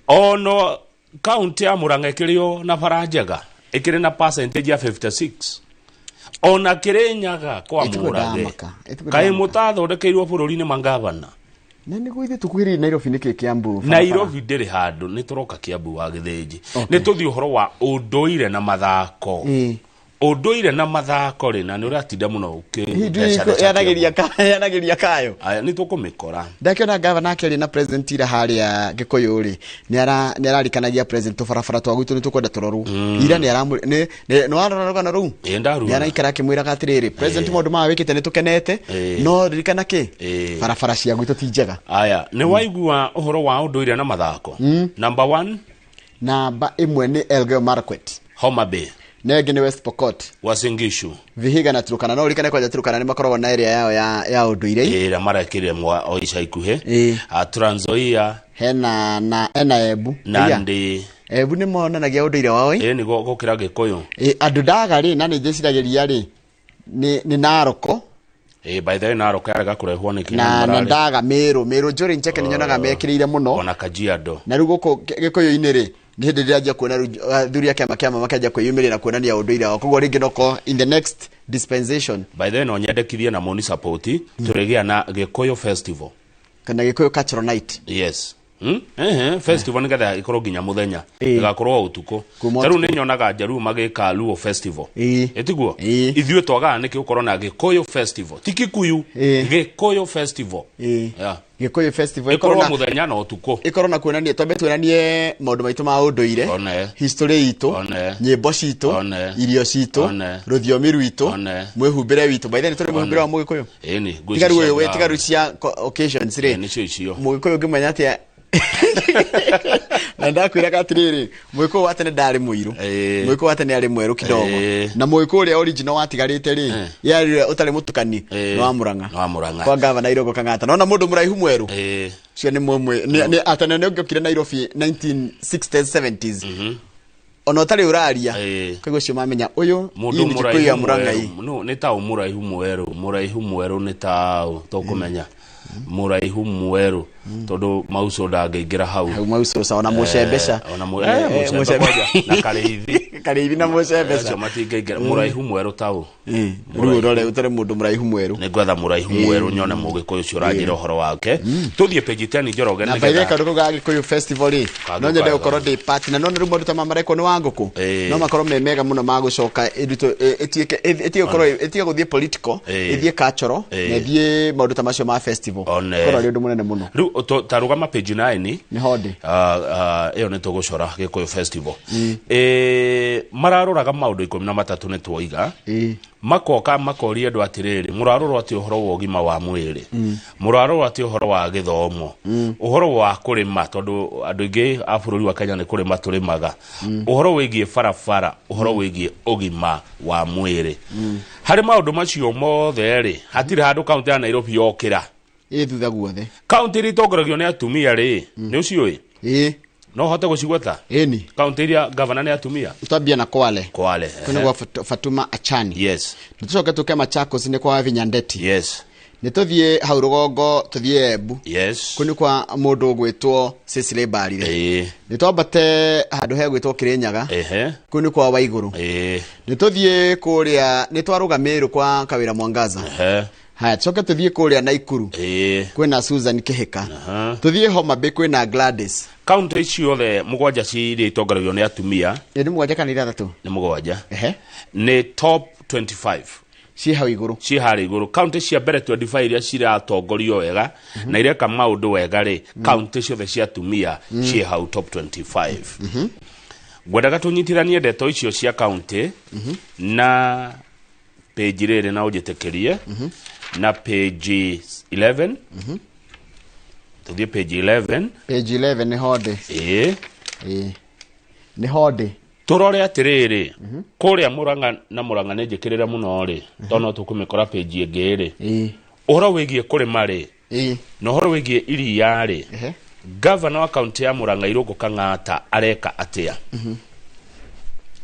Ono kaunti ya Murang'a ĩkĩrĩ o na bara njega, ĩkĩrĩ na percentage ya 56, ona Kĩrĩnyaga kwa Ĩtiguo Mũrage. ndamaka, ĩtiguo Kaĩ ndamaka. mũtathondekeirwo bũrũri-inĩ mangavana? Na nĩguo ithuĩ tũkuhĩrĩirie Nairobi nĩkĩ Kiambu barabara? Nairobi ndĩrĩ handũ, nĩ tũroka Kiambu wa Gĩthĩnji. Nĩ tũthiĩ ũhoro wa ũndũire na mathako. Ũndũire na mathako rĩ, na nĩ ũratinda mũno ũkĩthecatheca. Yanagĩria kayo. Aya, nĩ tũkũmĩkora. Ndakĩona gavana akĩaria na president ira harĩa Gĩkũyũ rĩ, nĩ ararikanagia president tũbarabara twa gwitũ nĩ tũkwenda tũrorwo. Ira nĩ aramũ nĩ nĩ warora rũgano rũu? Ĩ, ndaruona. Nĩ araikara akĩmwĩraga atĩrĩrĩ, president, maũndũ maya wĩkĩte nĩ tũkenete, no ririkana kĩ barabara cia gwitũ ti njega. Aya, nĩ waigua ũhoro wa ũndũire na mathako, number 1? Namba 1 nĩ Elgeyo Marakwet. Homa Bay. Na ĩngĩ nĩ West Pokot. Uasin Gishu. Vihiga na Turkana. No ũririkane kwanja Turkana nĩ makoragwo na area yao ya ũndũire. Ĩrĩa marekĩrire mwa o ica ikuhĩ. Ah, Trans Nzoia. Hena na hena Embu. Aya. Nandi. Embu nĩ monanagia ũndũire wao ĩ. Ĩ, nĩ gũkĩra Gĩkũyũ. Ĩ, andũ ndaga rĩ, na nĩ njĩciragĩria rĩ, nĩ Naroko. Ĩ, by the way, Narok yarega kũrehwo nĩkĩ? Na ndaga Mĩrũ, Mĩrũ Njũrĩ Njeke nĩ nyonaga mekĩrĩire mũno. Ona Kajiado. Na rĩu gũkũ Gĩkũyũ-inĩ rĩ, nĩ hĩndĩ ndĩranjia kuona rĩu athuri a kĩama kĩa mama makĩanjia kwĩyumĩria na kuonania ũndũire wao, koguo rĩngĩ noko in the next dispensation. By the way, no nyendekithie na moni support tũrĩgĩa na Gĩkũyũ festival. Kana Gĩkũyũ cultural night. Yes. Ehe, festival nĩgetha ĩkorwo nginya mũthenya, ĩgakorwo ũtukũ. Kuma Ta rĩu ũtukũ. nĩ nyonaga Njaruo magĩka Luo festival, ĩtiguo ithuĩ twagaga nĩkĩ gũkorwo na Gĩkũyũ festival, ti Kikuyu, Gĩkũyũ festival? Yeah. Gĩkũyũ festival ĩkorwo ĩkorwo na mũthenya na ũtukũ. Ĩkorwo na kuonania, twambe tuonanie maũndũ maitũ ma ũndũire, history itũ, nyĩmbo citũ, irio citũ, rũthiomi rwitũ, mwĩhumbĩre witũ. By the way, nĩ tũrĩ mwĩhumbĩre wa mũgĩkũyũ? Ĩni, nguo Tiga ici rĩu cia ũyũ wĩ, tiga brown. rĩu cia occasions rĩ. Ĩ, nĩcio icio. Mũgĩkũyũ ũngĩmenya atĩa? Na ndakwĩraga atĩrĩrĩ, mũgĩkũyũ wa tene ndarĩ mũirũ, mũgĩkũyũ wa tene arĩ mwerũ kidogo, na mũgĩkũyũ ũrĩa original watigarĩte rĩ, yarĩ ũrĩa ũtarĩ mũtukani, nĩ wa Mũrang'a. Nĩ wa Mũrang'a. Kwa gavana Irũngũ Kang'ata nona mũndũ mũraihu mwerũ cio nĩ mũmwe nĩ atene nĩ ũngĩokire Nairobi 1960s, 70s, ona ũtarĩ ũraria, koguo cio mamenya ũyũ Mũndũ hii nĩ Gĩkũyũ ya mũraihu Mũrang'a. mwerũ no nĩ taũ mũraihu mwerũ, mũraihu mwerũ nĩ taũ tũkũmenya mũraihu mwerũ tondũ Mauco ndangĩingĩra hau. Hau Mauco sawa na Mũcembeca. Ona Mũcembe Mũcembe. kwanja na Karĩithi. Karĩithi na Mũcembeca. Acio matingĩingĩra. Mũraihu mwerũ taũ. Rĩu ũrore ũtarĩ mũndũ mũraihu mwerũ. Nĩ ngwetha mũraihu mwerũ nyone mũgĩkũyũ ũcio ũranjĩra ũhoro wake. Tũthiĩ page 10, Njoroge. Na Nĩgetha- baithe kaũndũ kau ga Gĩkũyũ festival rĩ, Kangĩũka no nyende wega. gũkorwo ndĩ part na no rĩu maũndũ ta maya marekwo nĩ Wangũkũ no makorwo me mega mũno ma gũcoka ĩrutwo ĩtuĩke ĩtige gũkorwo, ĩtige gũthiĩ political, ĩthiĩ cultural na ĩthiĩ maũndũ ta macio ma festival. Festival korwo rĩ ũndũ mũnene mũno. Rĩu ta rũgama page 9 nĩ hondĩ ĩyo nĩ tũgũcora Gĩkũyũ Festival. Mararoraga maũndũ 13 nĩ twoiga. Makoka makoria andũ atĩrĩrĩ, mũrarorwo atĩ ũhoro wa ũgima wa mwĩrĩ, mũrarorwo atĩ ũhoro wa gĩthomo, ũhoro wa kũrĩma tondũ andũ aingĩ a bũrũri wa Kenya nĩ kũrĩma tũrĩmaga, ũhoro wĩgiĩ barabara, ũhoro wĩgiĩ ũgima wa mwĩrĩ. Harĩ maũndũ macio mothe rĩ, hatirĩ handũ kaunti ya Nairobi yokĩra. Ĩ thutha guothe. Kaunti iria itongoragio nĩ atumia rĩ, nĩ ũciũĩ? No hote gũcigweta? Ĩni. Kaunti iria gavana nĩ atumia? Twambia na Kwale. Kwale. Kwene gwa Fatuma Achani. Yes. Nĩtũcoke tũke Machakos nĩ kwa Wavinya Ndeti. Yes. Nĩtũthiĩ hau rũgongo tũthiĩ Embu. Yes. Kũu nĩ kwa mũndũ ũgwĩtwo Cecily Mbarire. Nĩtwambate handũ hegwĩtwo Kĩrĩnyaga. Kũu nĩ kwa Waigũrũ. Nĩtũthiĩ kũrĩa nĩtwarũga Meru kwa Kawĩra Mwangaza. Haya tucoke tuthiĩ kũrĩa Naikuru. Kwĩna Susan Kĩhĩka. Tuthiĩ Homa Bay kwĩna Gladys. Kaunti ciothe mũgwanja ciria itongoragio nĩ atumia. Nĩ mũgwanja kana ithathatũ? Nĩ mũgwanja. Nĩ top 25. Ciĩ hau igũrũ. Ciĩ harĩa igũrũ. Kaunti cia mbere 25 iria ciratongorio wega na ireka maũndũ wega rĩ, kaunti ciothe cia atumia ciĩ hau top 25. Ngwendaga tũnyitithanie ndeto icio cia kaunti na page rĩrĩ na ũnjĩtĩkĩrie na page 11. Tũthiĩ page 11. Page 11 nĩ hondĩ. Nĩ hondĩ. Tũrore atĩrĩrĩ, kũrĩa Mũrang'a na Mũrang'a nĩ njĩkĩrĩre mũno rĩ, tondũ no tũkũmĩkora page ĩngĩ rĩ. Ũhoro wĩgiĩ kũrĩma rĩ, na ũhoro wĩgiĩ iria rĩ, gavana wa kaunti ya Mũrang'a Irũngũ Kang'ata areka atĩa?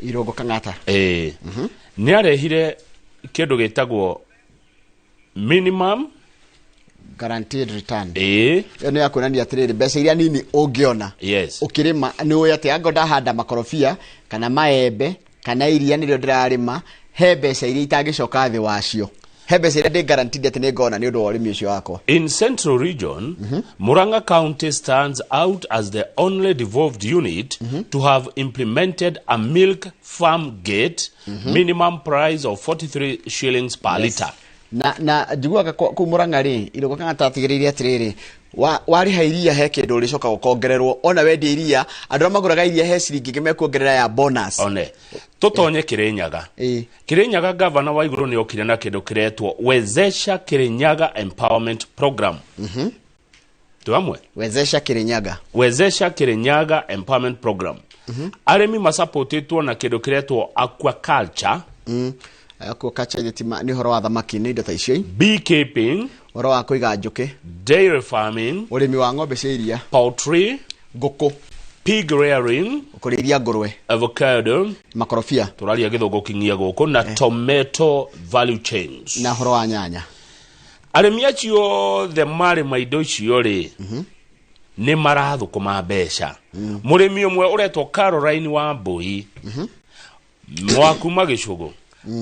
Irũngũ Kang'ata. Nĩ arehire kĩndũ gĩtagwo minimum guaranteed return. Ĩyo nĩ ya kuonania atĩrĩrĩ, mbeca iria nini ũngĩona ũkĩrĩma nĩ ũĩ atĩ angorwo ndahanda makorobia kana maembe kana iria nĩrĩo ndĩrarĩma, he mbeca iria itangĩcoka thĩ wacio, he mbeca iria ndĩ guaranteed atĩ nĩ ngona nĩ ũndũ wa ũrĩmi ũcio wakwa. In Central Region, Murang'a County stands out as the only devolved unit to have implemented a milk farm gate minimum price of 43 shillings per liter. Na njiguaga kũu Murang'a rĩ, Irũngũ Kang'ata atigĩrĩire atĩrĩrĩ, warĩha iria he kĩndũ ũrĩcoka ũkongererwo, ona wendia iria andũ arĩa magũraga iria he ciringi ĩngĩ mekuongerera ya bonus. One tũtonye Kĩrĩnyaga. Kĩrĩnyaga gavana wa igũrũ nĩ okire na kĩndũ kĩretwo Wezesha Kĩrĩnyaga Empowerment Program. Twamwe Wezesha Kĩrĩnyaga. Wezesha Kĩrĩnyaga Empowerment Program. Arĩmi masapotĩtwo na kĩndũ kĩretwo aquaculture. Aquaculture nĩ ũhoro wa thamaki nĩ indo ta icio. Beekeeping, ũhoro wa kũiga njũkĩ. Dairy farming, ũrĩmi wa ng'ombe cia iria. Poultry, ngũkũ. Pig rearing, kũrĩithia ngũrwe. Avocado, makorobia, tũraria gĩthũngũ kĩng'ia gũkũ, na tomato value chains, na ũhoro wa nyanya. Arĩmi acio othe marĩma indo icio rĩ, nĩ marathũkũma mbeca. Mũrĩmi ũmwe ũretwo Caroline Wambui wa kuma Gĩcũgũ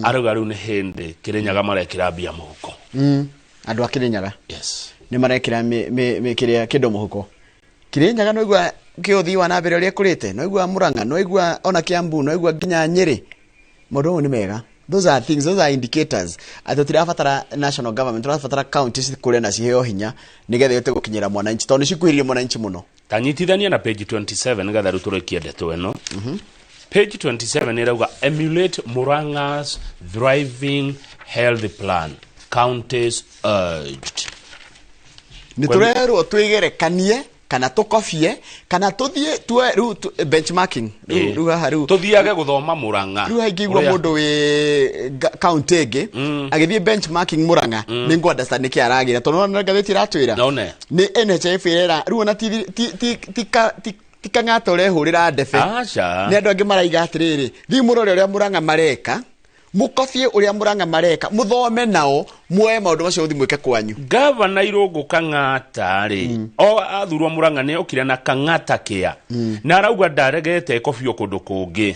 arauga rĩu nĩ hĩndĩ Kĩrĩnyaga marekĩra mbia mũhuko. Andũ a Kĩrĩnyaga yes nĩ marekĩra kĩrĩa kĩndũ mũhuko. Kĩrĩnyaga no igua kĩũthii wa na mbere ũrĩa ĩkũrĩte, no igua Murang'a, no igua ona Kiambu, no igua nginya Nyĩrĩ. Maũndũ mau nĩ mega. Those are things, those are indicators atĩ tũtirabatara national government, tũrabatara county cikũre na ciheo hinya nĩgetha ihote gũkinyĩra mwananchi, tondũ nĩ cikuhĩrĩirie mwananchi mũno. Ta nyitithania na page 27 nĩgetha rĩu tũrĩkie ndeto ĩno. Page 27 ĩrauga emulate Murang'a's thriving health plan, counties urged. Nĩ tũrerwo twĩgerekanie kana tũkobie kana tũthiĩ tuoe rĩu benchmarking rĩu haha rĩu tũthiage gũthoma Murang'a. Rĩu haingĩigua mũndũ wĩ county ĩngĩ agĩthiĩ benchmarking Murang'a nĩ ngũ understand nĩkĩ aragĩra, tondũ nona ngathĩti ĩratwĩra nĩ NHIF ĩrera rĩu ona ti Kang'ata ũrehũrĩra ndebe. Nĩ andũ angĩ maraiga atĩrĩrĩ, thiĩ mũrore ũrĩa Murang'a mareka, mũkobie ũrĩa Murang'a mareka, mũthome nao, muoe maũndũ macio mũthiĩ mwĩke kwanyu. Gavana Irũngũ Kang'ata rĩ, o athurwo Murang'a nĩ okire na Kang'ata kĩa na arauga ndaregete ĩkobio kũndũ kũngĩ,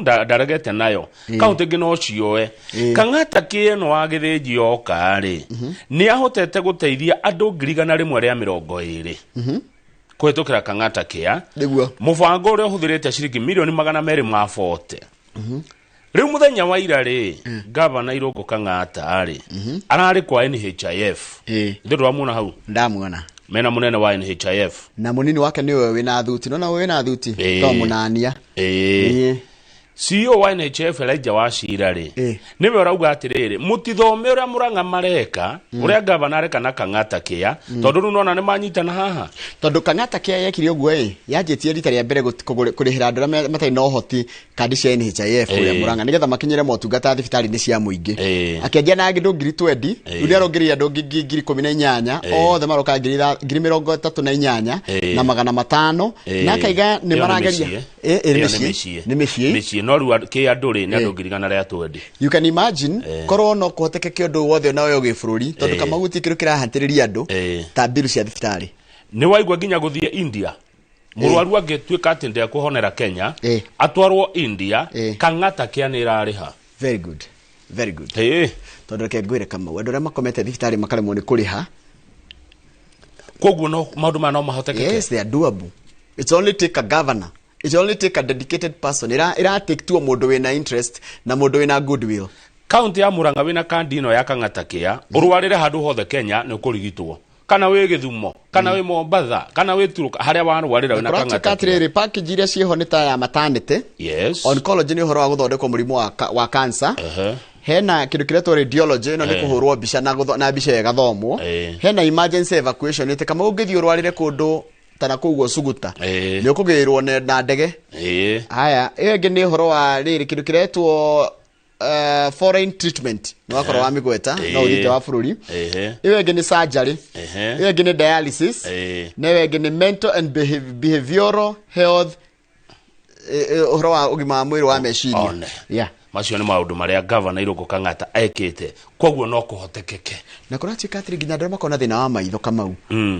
ndaregete nayo kaunti ĩngĩ no cioe. Kang'ata kĩa ĩno wa Gĩthĩnji oka rĩ, nĩ ahotete gũteithia andũ 120,000 kũhĩtũkĩra Kang'ata kĩa. Nĩguo mũbango ũrĩa ũhũthĩrĩte ciringi mirioni 240. Rĩu mũthenya wa ira rĩ, gavana Irũngũ Kang'ata rĩ, ararĩ kwa NHIF. Ithuĩ ndwamuona hau? Ndamuona. Mena mũnene wa NHIF. Na mũnini wake nĩwe wĩna thuti. Nona we wĩna thuti. To mũnania. CEO wa NHIF Elijah Wachira rĩ, nĩwe ũrauga atĩrĩrĩ, mũtithome ũrĩa Murang'a mareka, ũrĩa gavana areka na Kang'ata Kĩa, tondũ rĩu nona nĩ manyitana haha. Tondũ Kang'ata Kĩa yekire ũguo ĩ, yanjĩtie rita rĩa mbere kũrĩhĩra andũ arĩa matarĩ na ũhoti kandi cia NHIF kũrĩa Murang'a nĩgetha makinyĩre motungata thibitarĩ-inĩ cia mũingĩ. Akĩanjia na andũ 20,000, rĩu nĩ arongereire andũ 18,000, othe maroka 38,500 na akaiga nĩ marageria. Nĩ mĩciĩ. Mĩciĩ no rĩu kĩ andũ rĩ, nĩ andũ 120,000. You can imagine korwo no kũhotekeke ũndũ wothe ona ũyũ gĩbũrũri, tondũ Kamau gũtirĩ kĩndũ kĩrahatĩrĩria andũ ta mbiru cia thibitarĩ. Nĩ waigua nginya gũthiĩ India, mũrwaru angĩtuĩka atĩ ndekũhonera Kenya, atwarwo India, Kang'ata Kĩa nĩ ĩrarĩha. Very good. Very good. Tondũ reke ngwĩre Kamau, andũ arĩa makomete thibitarĩ makaremwo nĩ kũrĩha. Koguo no maũndũ maya no mahotekeke. Yes, they are doable. It's only take a governor. It only take a dedicated person. Ira take tu mũndũ wĩna interest na mũndũ wĩna goodwill. Kaunti ya Murang'a wĩna kandi ĩno ya Kang'ata Kĩa, ũrwarĩre handũ hothe Kenya nĩ ũkũrigitwo. Kana wĩ Gĩthumo, kana wĩ Mombatha, kana wĩ Turukana, harĩa warwarĩra wĩna Kang'ata Kĩa. Atĩrĩrĩ, package iria ciĩho nĩ ta ya maternity. Oncology nĩ ũhoro wa gũthondekwo mũrimũ wa cancer. Hena kĩndũ kĩretwo radiology, ĩno nĩ kũhũrwo mbica na mbica ĩgathomwo. Hena emergency evacuation, ĩtĩ kama ũngĩthiĩ ũrwarĩre kũndũ ta na kũu Suguta, nĩ ũkũgĩrwo na ndege. Haya, ĩyo ĩngĩ nĩ ũhoro wa rĩrĩ kĩndũ kĩretwo foreign treatment, nĩ wakorwo wa mĩgweta no ũthiĩte wa bũrũri. Ĩyo ĩngĩ nĩ surgery. Ĩyo ĩngĩ nĩ dialysis. Na ĩyo ĩngĩ nĩ mental and behavioral health, ũhoro wa ũgima wa mwĩrĩ wa meciria. Yeah. Macio nĩ maũndũ marĩa gavana Irũngũ Kang'ata ekĩte, koguo no kũhotekeke. Na kũratuĩka atĩrĩ nginya andũ arĩa makoragwo na thĩna wa maitho Kamau,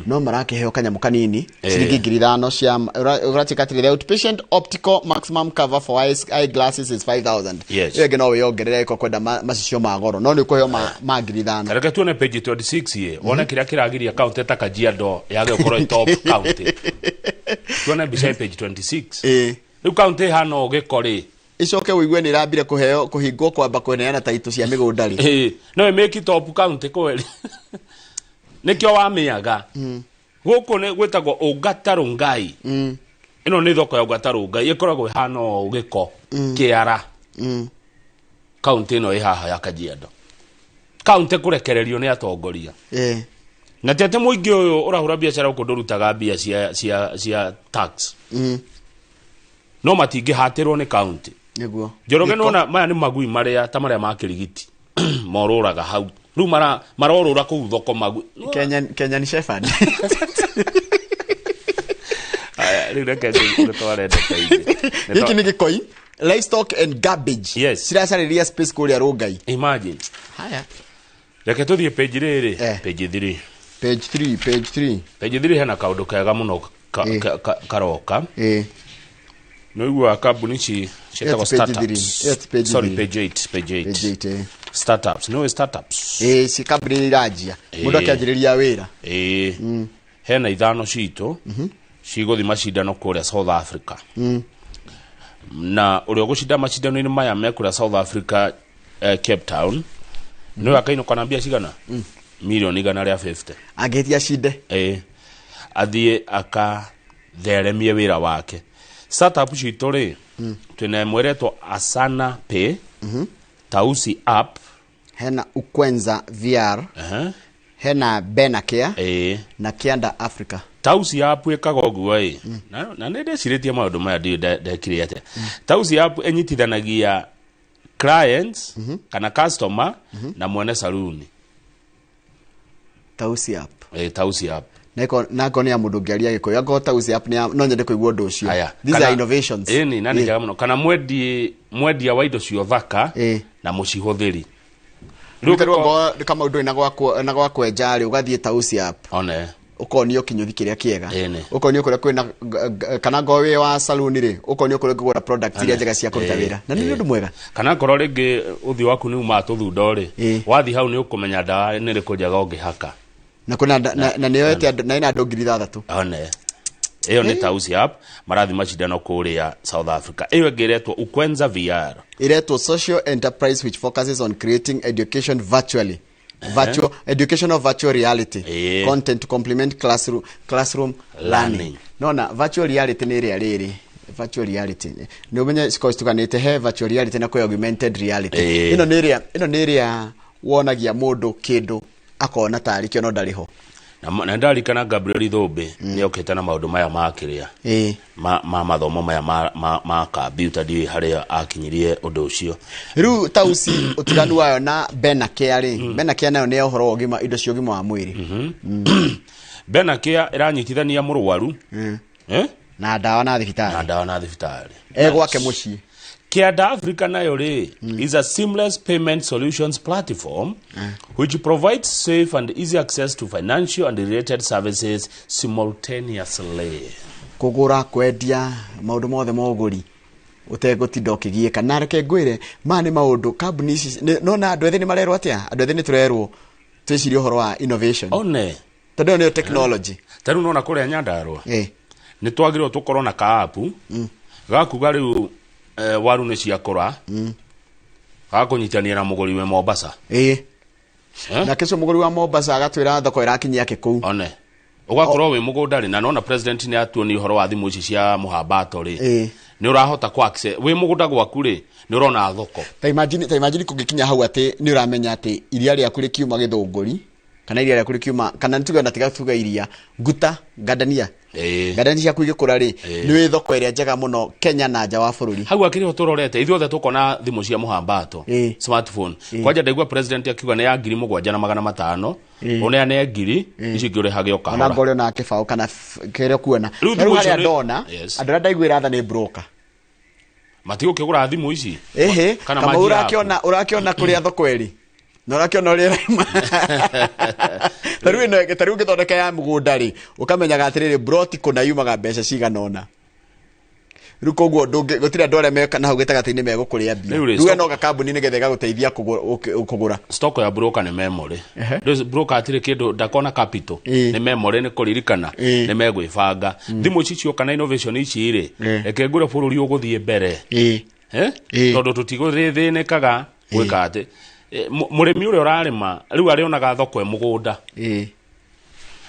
no marakĩheo kanyamũ kanini ciringi 5,000 cia ũratuĩka atĩrĩ the outpatient optical maximum cover for eye glasses is 5,000. Ĩyo ĩngĩ no wĩyongerere ĩkorwo kwenda macicio ma goro, no nĩ ũkũheo ma 5,000. Reke tuone page 26 ĩ, wone kĩrĩa kĩragiria kaunti ta Kajiado yage gũkorwo ĩ top county. Tuone mbica ĩ page 26. Rĩu kaunti ĩhana ũũ gĩko rĩ, icoke ũigue nĩ ĩrambire kũheo kũhingwo kwamba kũneana taitũ cia mĩgũnda rĩ. No ĩmĩki top county kweli. Nĩkĩo wamĩaga. Gũkũ nĩ gwĩtagwo Ongata Rongai. Ĩno nĩ thoko ya Ongata Rongai, ĩkoragwo ĩhana ũũ gĩko kĩara. Kaunti ĩno ĩ haha ya Kajiado. Kaunti kũrekererio nĩ atongoria. Na ti atĩ mũingĩ ũyũ ũrahũra biacara gũkũ ndũrutaga mbia cia tax. No matingĩhatĩrwo nĩ kaunti. Nĩguo. Njoroge nona maya nĩ magui marĩa ta marĩa ma kĩrigiti morũraga hau. Rĩu marorũra kũu thoko magui. Kenyan Shepherd. Aya, rĩu reke ngũtware ndeto ingĩ. Gĩkĩ nĩ gĩkoi. Livestock and garbage. Yes. Ciracarĩria space kũrĩa Rongai. Imagine. Haya. Reke tũthiĩ page rĩrĩ. Page 3. Page 3, page 3. Page 3 hena kaũndũ kega mũno karoka. Nĩ ũiguaga kambuni ici ciĩtagwo startups. Sorry, page 8, page 8. Page 8. Startups. Nĩ ũĩ startups? Ci kambuni iranjia. Mũndũ akĩanjĩrĩria wĩra. Hena 5 citũ cigũthiĩ macindano kũrĩa South Africa. Na ũrĩa ũgũcinda macindano-inĩ maya me kũrĩa South Africa, Cape Town, nĩwe akainũka na mbia cigana? Milioni 150. Angĩhĩtia acinde. Athiĩ akatheremie wĩra wake. Startup citũ rĩ, twĩna ĩmwe ĩretwo Asana Pay, Tausi App, hena Ukwenza VR, hena Benacare, na Kianda Africa. Tausi App ĩkaga ũguo ĩ, na nĩ ndecirĩtie maũndũ maya ndiũĩ ndekire atĩa. Tausi App ĩnyitithanagia clients kana customer na mwene saluni. Tausi App. Tausi App. Nako nĩ ya mũndũ ũngĩaria Gĩkũyũ. Angorwo Tausi App no nyende kũigua ũndũ ũcio. These are innovations. Ĩni, na nĩ njega mũno. Kana mwendia wa indo cia ũthaka na mũcihũthĩri. Rĩu rĩu kama ũndũ na gwa kwenja rĩ, ũgathiĩ Tausi App. One. Ũkonio kĩnyũthi kĩrĩa kĩega. Ũkonio kũrĩa kwĩna kana ngorwo wĩ wa saluni rĩ, ũkonio kũrĩa ũngĩgũra product iria njega cia kũruta wĩra. Na nĩ ũndũ mwega. Kana ngorwo rĩngĩ ũthiũ waku nĩ umaga tũthundo rĩ, wathiĩ hau nĩ ũkũmenya ndawa nĩ ĩrĩkũ njega ũngĩhaka. Na kuna na nĩ yoete na ina andũ 6,000. One. Ĩyo nĩ Tausi app marathi macindano kũrĩa South Africa. Ĩyo ĩngĩ ĩretwo Ukwenza VR. Iretwo social enterprise which focuses on creating education virtually, virtual educational virtual reality content to complement classroom learning. Learning. Nona virtual reality nĩ ĩrĩa rĩrĩ virtual reality nĩ ũmenye cikorwo citukanĩte, he virtual reality na kwĩ augmented reality. Ĩno nĩ ĩrĩa wonagia mũndũ kĩndũ akona tarĩ kĩo no ndarĩ ho. Na ndarikana Gabriel Thũmbĩ nĩ okĩte na maũndũ maya ma kĩrĩa ma mathomo maya ma computer, ndiũĩ harĩa akinyirie ũndũ ũcio. Rĩu Tausi, ũtiganu wayo na Benacare rĩ, Benacare nayo nĩ ya ũhoro wa ũgima, indo cia ũgima wa mwĩrĩ. Benacare ĩranyitithania mũrwaru, eh? Na ndawa na thibitarĩ. Na ndawa na thibitarĩ. E gwake mũciĩ. Kianda Africa nayo rĩ is a seamless payment solutions platform which provides safe and easy access to financial and related services simultaneously. Kũgũra, kwendia, maũndũ mothe ma ũgũri ũtegũtinda ũkĩgiĩka. Na reke ngwĩre, maya nĩ maũndũ kambuni ici nona andũ ethĩ nĩ marerwo atĩa, andũ ethĩ nĩ tũrerwo twĩcirie ũhoro wa innovation one tondũ ĩyo nĩyo technology. Ta rĩu nona kũrĩa Nyandarũa nĩ twagĩrĩirwo tũkorwo na ka app gakuga rĩu waru nĩ ciakũra, gakũnyitania na mũgũri wĩ Mombasa. Nake ũcio mũgũri wa Mombasa agatwĩra thoko ĩrakinyia kĩ kũu. One ũgakorwo wĩ mũgũnda rĩ, na nona president nĩ atuonia ũhoro wa thimũ ici cia mũhambato rĩ, nĩ ũrahota kũ access wĩ mũgũnda gwaku rĩ, nĩ ũrona thoko. Ta imagine kũngĩkinya hau atĩ nĩ ũramenya atĩ iria rĩaku rĩkiuma Gĩthũngũri, kana iria rĩaku rĩkiuma, kana nĩ tuge na tiga tuge iria, nguta ngandania, ngandania ciaku igĩkũra rĩ, nĩ wĩ thoko ĩrĩa njega mũno Kenya na nja wa bũrũri. Hau akĩrĩ ho tũrorete ithuothe tũkona thimũ cia mũhambato, smartphone. Kwanja ndaigua president akiuga nĩ ya 7,500, ũneane 1,000 icio ingĩ ũrĩhage o ona kahora. Ngorĩ ona kĩbaũ kana kĩrĩa kuona. Rĩu Na rĩu thimũ icio harĩa ndona andũ arĩa ndaiguĩra tha nĩ broker. Matigũkĩgũra thimũ ici. Ĩhĩ. Kana Kamau, manjie app. ũrakĩona kũrĩa thoko ĩrĩ na ũrakĩona ũrĩa ĩraima. Ta rĩu ĩno, ta rĩu ũngĩthondeka ya mũgũnda rĩ, ũkamenyaga atĩrĩrĩ, broti kũna yumaga mbeca cigana ũna. Rĩu koguo gũtirĩ andũ arĩa meka na hau gĩtagatĩ-inĩ megũkũrĩa mbia. Rĩu rĩ, rĩu we no gakambuni nĩgetha ĩgagũteithia kũgũra. Stock ya broker nĩ memory. Rĩu broker hatirĩ kĩndũ, ndakona capital, nĩ memory, nĩ kũririkana, nĩ megwĩbanga. Thimũ ici cioka na innovation ici rĩ, reke ngwĩre bũrũri ũgũthiĩ mbere. Eh? Tondũ tũtigũthĩnĩkaga gwĩka atĩ mũrĩmi ũrĩa ũrarĩma rĩu arĩonaga thoko e mũgũnda.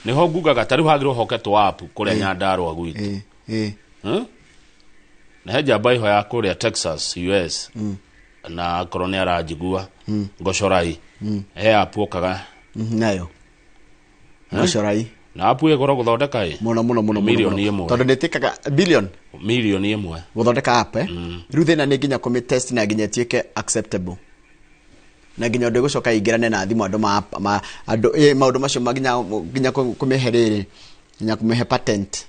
Nĩho ngugaga ta rĩu hagĩrĩirwo hoke tũ app kũrĩa Nyandarũa gwitũ. Na he njamba ĩho ya kũrĩa Texas, US, na akorwo nĩ aranjigua, Ngocorai, he app ũkaga. Nayo Ngocorai. Na app ĩ goro gũthondeka ĩ. Mũno mũno mũno mũno. Milioni Mũno. 1. Tondũ nĩ ĩtĩkaga billion. Milioni 1. Gũthondeka app, eh? Rĩu thĩna nĩ nginya kũmĩ test na nginya ĩtuĩke acceptable na nginya ũndũ ĩgũcoka ĩingĩrane na thimũ andũ ma andũ maũndũ macio ma nginya kũmĩhe rĩrĩ, nginya kũmĩhe patent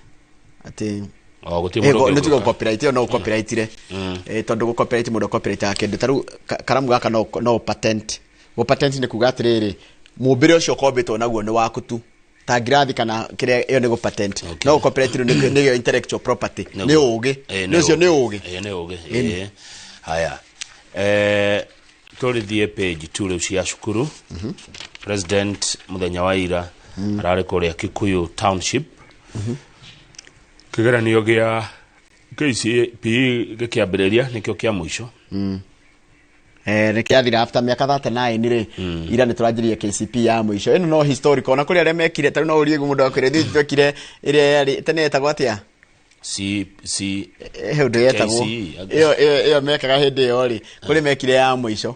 atĩ O gũtirĩ mũndũ nĩ tuge ũngĩgũka. copyright ĩyo no copyrightire. Tondũ gũ copyright, mũndũ copyright kĩndũ ta rĩu karamu gaka no patent. Gũ patent nĩ kuga atĩrĩrĩ, mũmbĩre ũcio ũkombĩtwo naguo nĩ waku tu, ta ngirathi kana kĩrĩa, ĩyo nĩ gũ patent. No gũ copyright rĩu nĩyo intellectual property, nĩ ũgĩ. Nĩ ũcio nĩ ũgĩ. Nĩ ũgĩ. Ĩni. Haya, tũrĩthiĩ page 2 rĩu cia cukuru. President mũthenya wa ira ararĩ kũrĩa Kikuyu Township, kĩgeranio gĩa KCPE gĩkĩambĩrĩria, nĩkĩo kĩa mũico. Nĩ kĩathira after mĩaka 39 rĩ. Ira nĩ tũranjirie KCP ya mũico ĩno, no historical ona kũrĩ arĩa mekire. Ta rĩu no ũrie mũndũ akwĩre ithuĩ twekire ĩrĩa yarĩ tene yetagwo atĩa? C C He ũndũ yetagwo. KCE, anga. Ĩyo mekaga hĩndĩ ĩyo rĩ, kũrĩ mekire ya mũico.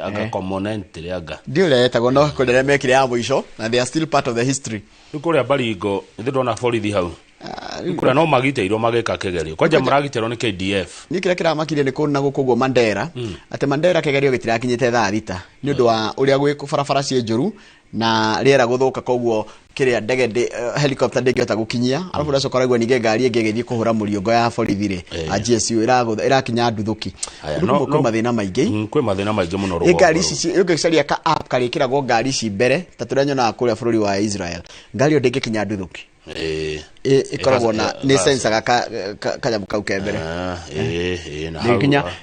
Anga component rĩ anga. Ndiũ ũrĩa yetagwo, no kũrĩ arĩa mekire ya mũico na they are still part of the history. Rĩu kũrĩa Baringo nĩ ndona borithi hau. Rĩu kũrĩa no magitĩirwo magĩka kĩgerio, kwanja maragitĩrwo nĩ KDF. Niĩ kĩrĩa kĩramakirie nĩ kũna gũkũ ũguo Mandera, atĩ Mandera kĩgerio gĩtirakinyĩte thaa 6 nĩ ũndũ wa ũrĩa gwĩ barabara ciĩ njũru na rĩera gũthũka, koguo kĩrĩa ndege helicopter ndĩngĩhota gũkinyia. Arabu ũracoka ũraigua ningĩ ngari ĩngĩ ĩgĩthiĩ kũhũra mũriũngo ya borithi rĩ, a GSU ĩrakinya nduthũki. Haya, Rĩu kwĩ mathĩna maingĩ. Kwĩ mathĩna maingĩ mũno Ĩ rũgongo ngari rũu. ici ũngĩcaria ka app karĩkĩragwo ngari ici mbere ta tũrĩa nyonaga kũrĩa bũrũri wa Israel, ngari ĩyo ndĩngĩkinya nduthũki. Ĩkoragwo na nĩ sensaga kanyamũ kau ke mbere.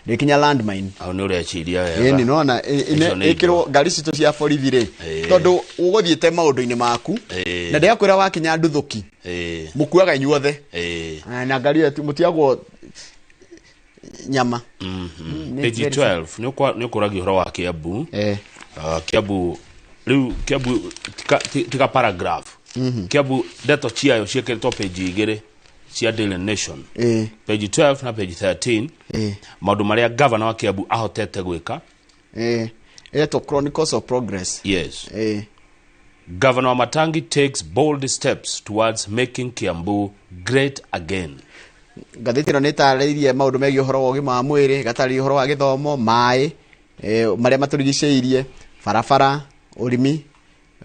Nĩ kinya landmine. Hau nĩ ũreciria wega. Ĩni nona ĩkĩrwo ngari citũ cia borithi rĩ, tondũ ũgũthiĩte maũndũ-inĩ maku na ndĩrakwĩra wakinya nduthũki mũkuaga inyuothe na ngari ĩyo mũtiagwo nyama. Page 12 nĩ ũkũragia ũhoro wa Kiambu. Kiambu rĩu, Kiambu tika paragraph. Kiambu ndeto ciayo ciĩkĩrĩtwo page 2 cia Daily Nation, page 12 na page 13, maũndũ marĩa governor wa Kiambu ahotete gwĩka. Ĩretwo Chronicles of Progress. Yes. Governor Wamatangi takes bold steps towards making Kiambu great again. Ngathĩti ĩno nĩ ĩtarĩirie maũndũ megiĩ ũhoro wa ũgima wa mwĩrĩ, ĩgatarĩria ũhoro wa gĩthomo, maĩ marĩa matũrigicĩirie, barabara, ũrĩmi,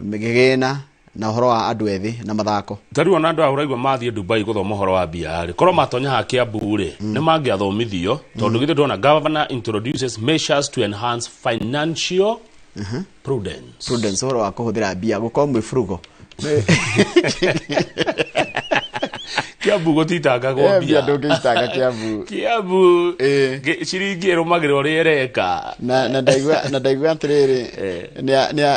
gĩgĩna na ũhoro wa andũ ethĩ na mathako. Ta rĩu ona andũ aya ũraigua mathiĩ Dubai gũthoma ũhoro wa mbia rĩ, korwo matonya haha Kiambu rĩ, nĩ mangĩathomithio, tondũ githĩ ndona governor introduces measures to enhance financial prudence. Prudence, ũhoro wa kũhũthĩra mbia, gũkorwo mwĩ frugal. Kiambu gũtitangagwo mbia. Mbia. Ndũngĩitanga Kiambu. Kiambu ciringi ĩrũmagĩrĩra ũrĩa ĩreka. Na ndaigua atĩrĩrĩ,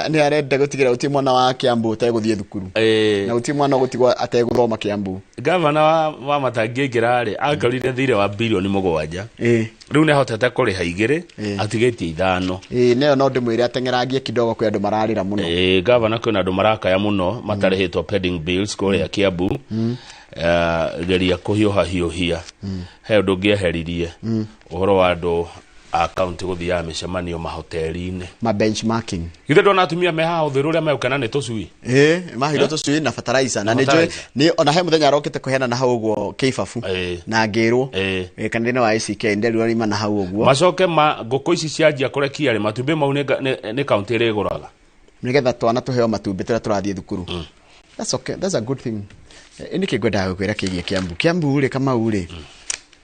nĩ arenda gũtigĩra gũtirĩ mwana wa Kiambu ũtegũthiĩ thukuru na gũtirĩ mwana ũgũtigwo ategũthoma Kiambu. Gavana wa Matangi aingĩra rĩ, akorire thirĩ wa birioni 7. Rĩu nĩ ahotete kũrĩha 2, atigĩtie 5. Ĩĩ, nĩyo no ndĩmwĩre ateng'erangie kidogo, kwĩ andũ mararĩra mũno. Ĩĩ, gavana, kwĩna andũ marakaya mũno matarĩhĩtwo pending bills kũrĩa Kiambu. Geria kũhiũha hiũhia he ũndũ ũngĩeheririe, ũhoro wa andũ a kaunti gũthiaga mĩcemanio mahoteli-inĩ. Ma benchmarking. Githĩ ndona atumia me haha ũthĩrũ ũrĩa megũkena nĩ tũcui? Ĩĩ, maheirwo tũcui na fertilizer na Na nĩ njũĩ fertilizer. nĩ ona he mũthenya arokĩte kũheana na hau ũguo kĩbabu na ngĩrwo kanitha-inĩ wa ACK nderirwo rima na hau ũguo. Macoke ma ngũkũ ici cianjia kũrekia rĩ, matumbĩ mau nĩ kaunti ĩrĩgũraga. Nĩgetha twana tũheo matumbĩ tũrĩa tũrathiĩ thukuru. That's okay, that's a good thing. Nĩkĩ ngwendaga gũkwĩra kĩgiĩ Kiambu? Kiambu rĩ, Kamau rĩ,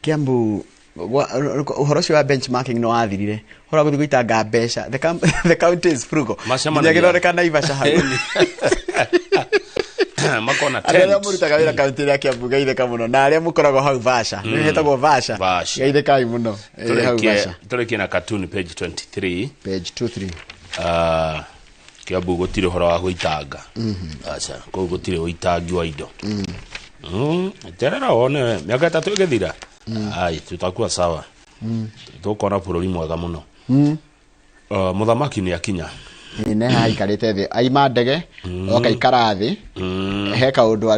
Kiambu ũhoro ũcio wa benchmarking nĩ wathirire, ũhoro wa gũthiĩ gũitanga mbeca. The county is frugal. Macemanagia. Nginya gĩthondeka Naivasha hau. Makona andũ arĩa tent. mũrutaga wĩra kaunti ya Kiambu, geithĩka mũno, na arĩa mũkoragwo hau Vasha, nĩ hetagwo Vasha. Vasha. Geithĩkai mũno. Hau Vasha. Tũrĩkie na cartoon page 23. Page 23. Kiambu gũtirĩ ũhoro wa gũitanga. Aca, kũu gũtirĩ ũitangi wa indo. Terera wone mĩaka 3 ĩgĩthira, ai, tutakuwa sawa. Tũkona bũrũri mwega mũno. Mũthamaki nĩ akinya. Ĩĩ, nĩ haha aikarĩte thĩ, aima ndege oka ikara thĩ. He kaũndũ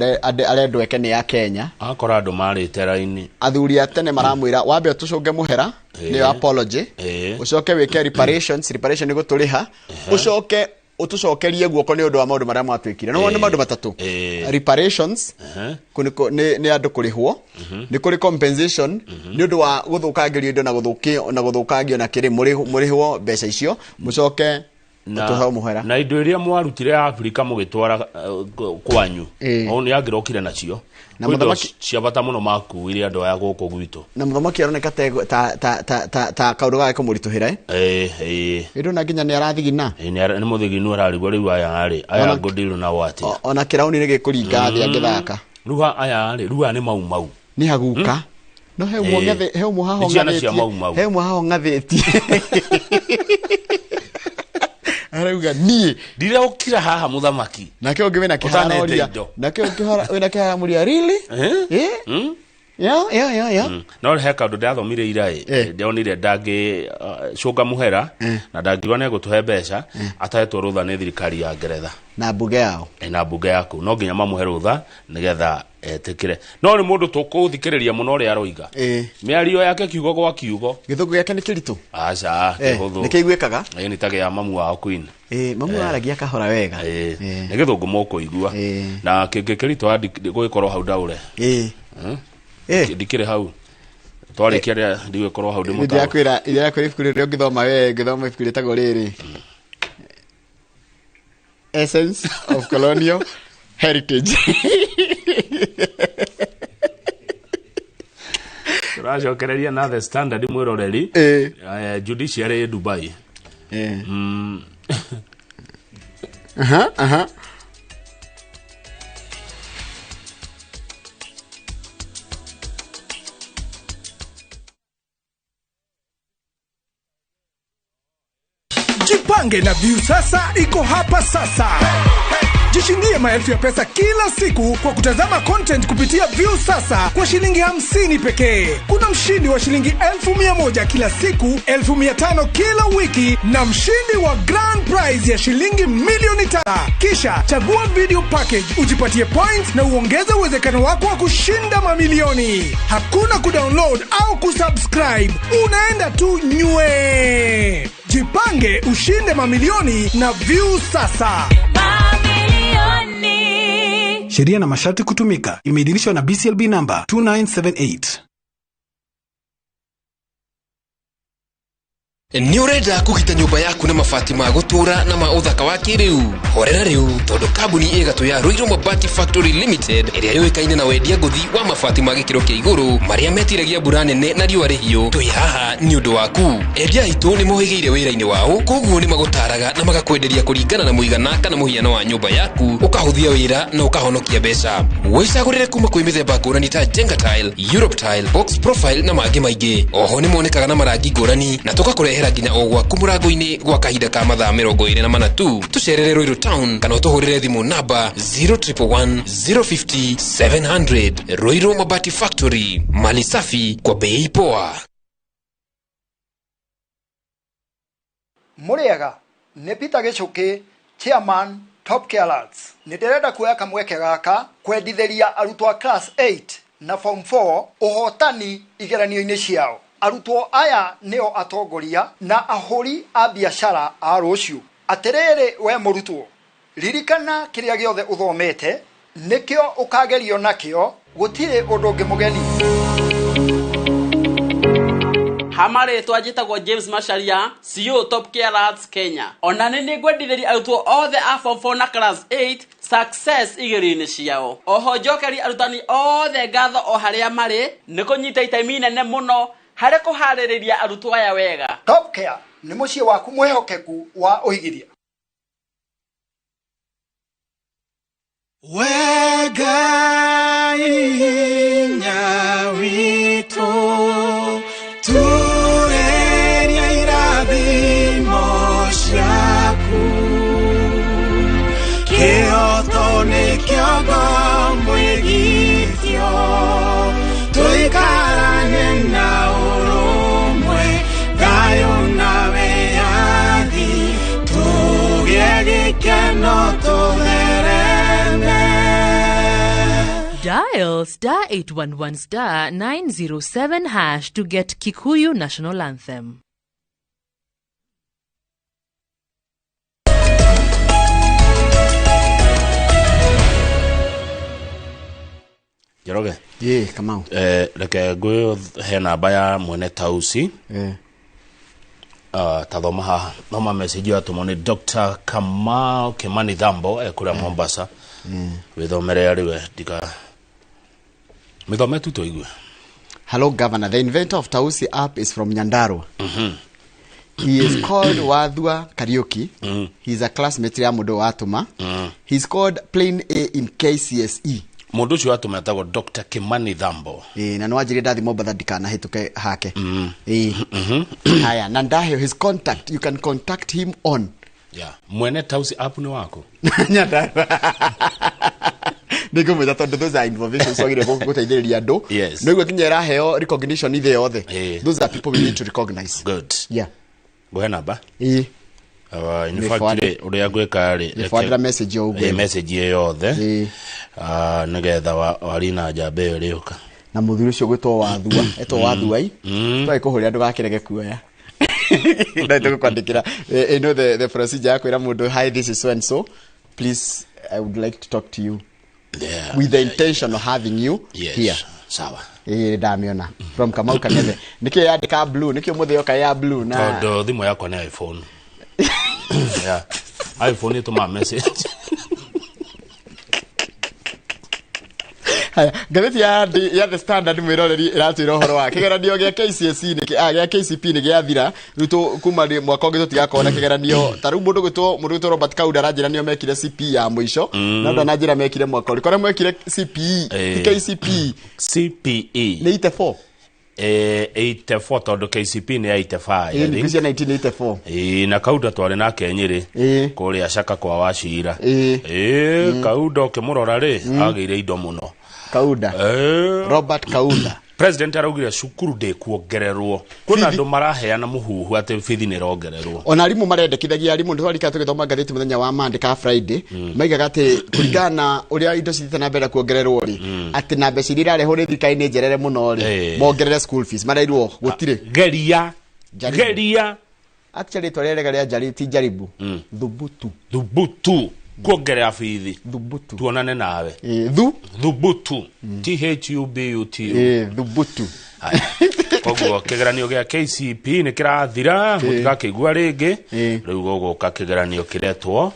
arendwo eke nĩ ya Kenya. Akora andũ marĩte raini. Athuri a tene maramwĩra wambe ũtũcũnge mũhera, nĩyo apology, ũcoke wĩke reparations. Reparation nĩ gũtũrĩha, ũcoke ũtũcokerie guoko nĩ ũndũ wa maũndũ marĩa mwatwĩkire. Nĩ wona, maũndũ matatũ: reparations, nĩ andũ kũrĩhwo, nĩ kũrĩ compensation nĩ ũndũ wa gũthũkangĩrio indo na gũthũkio na gũthũkangio na kĩrĩ, mũrĩhwo mbeca icio, mũcoke ũtũhe mũhera. Na indo iria mwarutire Afrika mũgĩtwara kwanyu, o nĩ angĩrokire nacio. Na Kwĩ indo mũthamaki- cia bata mũno makuire andũ aya gũkũ gwitũ. Na mũthamaki aroneka ta kaũndũ gake kũmũritũhĩra, eh? Ĩĩ. Ĩndũ na nginya nĩ arathigina. Ĩĩ, nĩ mũthiginu, ararigwo rĩu aya rĩ, aya ngũndirũ nao atĩa. Ona kĩrauni nĩ gĩkũringa thĩ angĩthaka. Rĩu aya rĩ, rĩu aya nĩ mau mau. Nĩ haguka no he ũmwe he ũmwe haha Nĩ ciana cia ũng'athĩtie. Mau Mau. He ũmwe haha ũng'athĩtie arauga niĩ Ndiraũkira haha mũthamaki. Nake ũngĩ wĩna Ũtanete kĩharoria. indo. Nake ũngĩ wĩna kĩharoria, really? Eh? Eh? Yeah. No he kaũndũ ndathomire ira ĩ, ndonire ndangĩ cũnga mũhera na ndangiuga nĩ egũtũhe mbeca atahetwo rũtha nĩ thirikari ya Ngeretha. Na mbunge yao. Na mbunge yaku no nginya mamũhe rũtha nĩgetha etĩkĩre, no nĩ mũndũ tũkũthikĩrĩria mũno ũrĩa aroiga, mĩario yake kiugo gwa kiugo. Gĩthũngũ gĩake nĩ kĩritũ? Aca. Kĩhũthũ. Nĩ kĩiguĩkaga? Ĩ, nĩ ta gĩa mamu wao queen. Ĩ, mamu aragia kahora wega. Ĩ, nĩ gĩthũngũ mũkũigua na kĩngĩ kĩritũ gũgĩkorwo hau ndaũre. Ndikĩrĩ hau twarĩkia rĩa ndigũgĩkorwo hau ndĩmũtaũre. Ndĩrakwĩra ibuku rĩrĩa ũngĩthoma we, ngĩthoma ibuku rĩtagwo rĩrĩ, Essence of Colonial Heritage. Tũracokereria na The Standard, mwĩroreri. Judiciary Dubai. Aha. Jipange na Viusasa iko hapa sasa. Jishindie maelfu ya pesa kila siku kwa kutazama content kupitia Viusasa kwa shilingi 50 pekee. Kuna mshindi wa shilingi 1,100 kila siku, 500 kila wiki na mshindi wa grand prize ya shilingi 3,000,000. Kisha chagua video package ujipatie points na uongeze uwezekano wako wa kushinda mamilioni. Hakuna kudownload au kusubscribe, unaenda tu nywe. Jipange ushinde mamilioni na Viusasa. Sheria na masharti kutumika. Imeidhinishwa na BCLB number 2978. Nĩ ũrenda kũgita nyũmba yaku na mabati ma gũtũũra na ma ũthaka wa kĩrĩu? Horera rĩu tondũ kambuni ĩ gatũ ya Ruiru Mabati Factory Limited ĩrĩa yũĩkaine na wendia ngũthi wa mabati ma gĩkĩro kĩa igũrũ marĩa metiragia mbura nene na riũa rĩhiũ, twĩ haha nĩ ũndũ waku. Endia aitũ nĩ mohĩgĩire wĩra-inĩ wao, koguo nĩ magũtaraga na magakwenderia kũringana na mũigana kana mũhiano wa nyũmba yaku, ũkahũthia wĩra na ũkahonokia mbeca. Wĩcagũrĩre kuma kwĩ mĩthemba ngũrani ta Jenga Tile, Europe Tile, Box Profile na mangĩ maingĩ. Oho nĩ monekaga na marangi ngũrani na tũgakũrehera nginya o gwaku mũrango-inĩ gwa kahinda ka mathaa 24 tu. Tũcerere Ruiru Town kana ũtũhũrĩre thimũ namba 0111 050 700. Ruiru Mabati Factory, mali safi kwa bei poa. Mũrĩega, nĩ Peter Gĩchũkĩ, chairman Top Care Alerts. Nĩ ndĩrenda kuoya kamweke gaka kwendithĩria arutwo a class 8 na form 4 ũhotani igeranio-inĩ ciao. Arutwo aya nĩo atongoria na ahũri a biacara a rũciũ. Atĩrĩrĩ we mũrutwo, ririkana kĩrĩa gĩothe ũthomete nĩkĩo ũkagerio nakĩo, gũtirĩ ũndũ ũngĩ mũgeni. Hamarĩtwa njĩtagwo James Macharia, CEO Top Care Arts Kenya. Ona nĩ nĩngwendithĩria arutwo othe a form 4 na class 8 success igerio-inĩ ciao. Oho njokeria arutani othe ngatho o harĩa marĩ nĩ kũnyita itemi inene mũno harĩ kũharĩrĩria arutwo aya wega. Top Care nĩ mũciĩ waku mwĩhokeku wa ũigithia. Wega inya witũ tureria irathimo ciaku, kĩhoto nĩkĩo mwĩgitio, tũikarane na ũrũmwe, thayũ na wĩyathi, tũgĩe gĩkeno tũthereme. Dial star 811 star 907 hash to get Kikuyu National Anthem. Njoroge. Ye, Kamau. Reke ngũyũ he namba ya mwene tausi. Tathoma haha. Thoma message yatũmwo nĩ Dr. Kamau Kimani Thambo kũrĩa Mombasa. Wĩthomere arĩ we ndika mĩthome tu tũigue. Hello Governor, the inventor of Tausi app is from Nyandarua. He is called Wathua Kariuki. He is a classmate ya mũndũ watũma. He is called plain A in KCSE. Mũndũ ũcio watũma etagwo Dr. Kimani Thambo. Na nĩwanjĩrire ndathi Mombatha ndikanahĩtũke hake. Haya, na ndaheo his contact, you can contact him on. Yeah. Mwene Tausi app nĩ wako? Nyandarua. Nĩngũmwĩra tondũ those are innovations wagĩrĩire gũteithĩrĩria andũ. Yes. Nĩguo nginya ĩraheo recognition ithe yothe. Those are people we need to recognize. Good. Yeah. Ngũhe namba? In fact ũrĩa ngwĩka rĩ, nĩbwandĩra message o ũguo. Message ĩyo yothe. Nĩgetha wari na njamba ĩyo ĩrĩũka. Na mũthuri ũcio gwĩtwo Wathua, etwo Wathua i. Twagĩ kũhũrĩra ndũgakĩrege kuoya. Na tũgũkwandĩkĩra you know the procedure ya kwĩra mũndũ, hi, this is so and so, please I would like to talk to you. Yeah, with the intention of having you yes, here. Sawa. Ndamĩona from Kamau Kang'ethe. Nĩkĩo yandĩka blue, nĩkĩo mũthĩ yoka ya blue na tondũ thimũ yakwa nĩ iPhone. Yeah. iPhone ĩtũmaga message. Haya, ngathĩti ya The Standard mwĩroreri ĩratwĩra ũhoro wa kĩgeranio gĩa KCSE nĩ gĩa KCP nĩ gĩathira. Rĩu kuma mwaka ũngĩ tũtigakorwo na kĩgeranio. Ta rĩu mũndũ gwĩtwo Robert Kaunda aranjĩra nĩo mekire CPE ya mũico, na ndananjĩra mekire mwaka ũrĩkũ. Arĩa mekire CPE, ti KCPE. CPE. Nĩ ite 4. 84 tondu KCP ni 85. Ĩĩ, nĩ cia 1984. Ĩĩ, na Kaunda twarĩ nake Nyĩrĩ kũrĩa Caka kwa Wacira. Ĩĩ, Kaunda ũkĩmũrora rĩ, agĩire indo mũno. Kaunda. Robert Kaunda. President araugire cukuru ndĩkuongererwo. Kwĩna andũ maraheana mũhuhu atĩ bithi nĩ ĩrongererwo. Ona arimũ marendekithagia arimũ nĩ twarika tũgĩthoma ngathĩti mũthenya wa Monday ka Friday, maigaga atĩ kũringana na ũrĩa indo cithiĩte na mbere kuongererwo rĩ, atĩ na mbeca iria irarehwo nĩ thirikari nĩ njerere mũno rĩ, mongerere school fees marairwo gũtirĩ. Geria. Geria. Actually twarerega rĩa njari ti jaribu. Thubutu. Thubutu. Kuongerera bithi. Thubutu. Tuonane nawe. Thubutu. T H U B U T U. Thubutu. Koguo kĩgeranio gĩa KCP nĩ kĩrathira, mũtigakĩigua rĩngĩ. Rĩu gũgũka kĩgeranio kĩretwo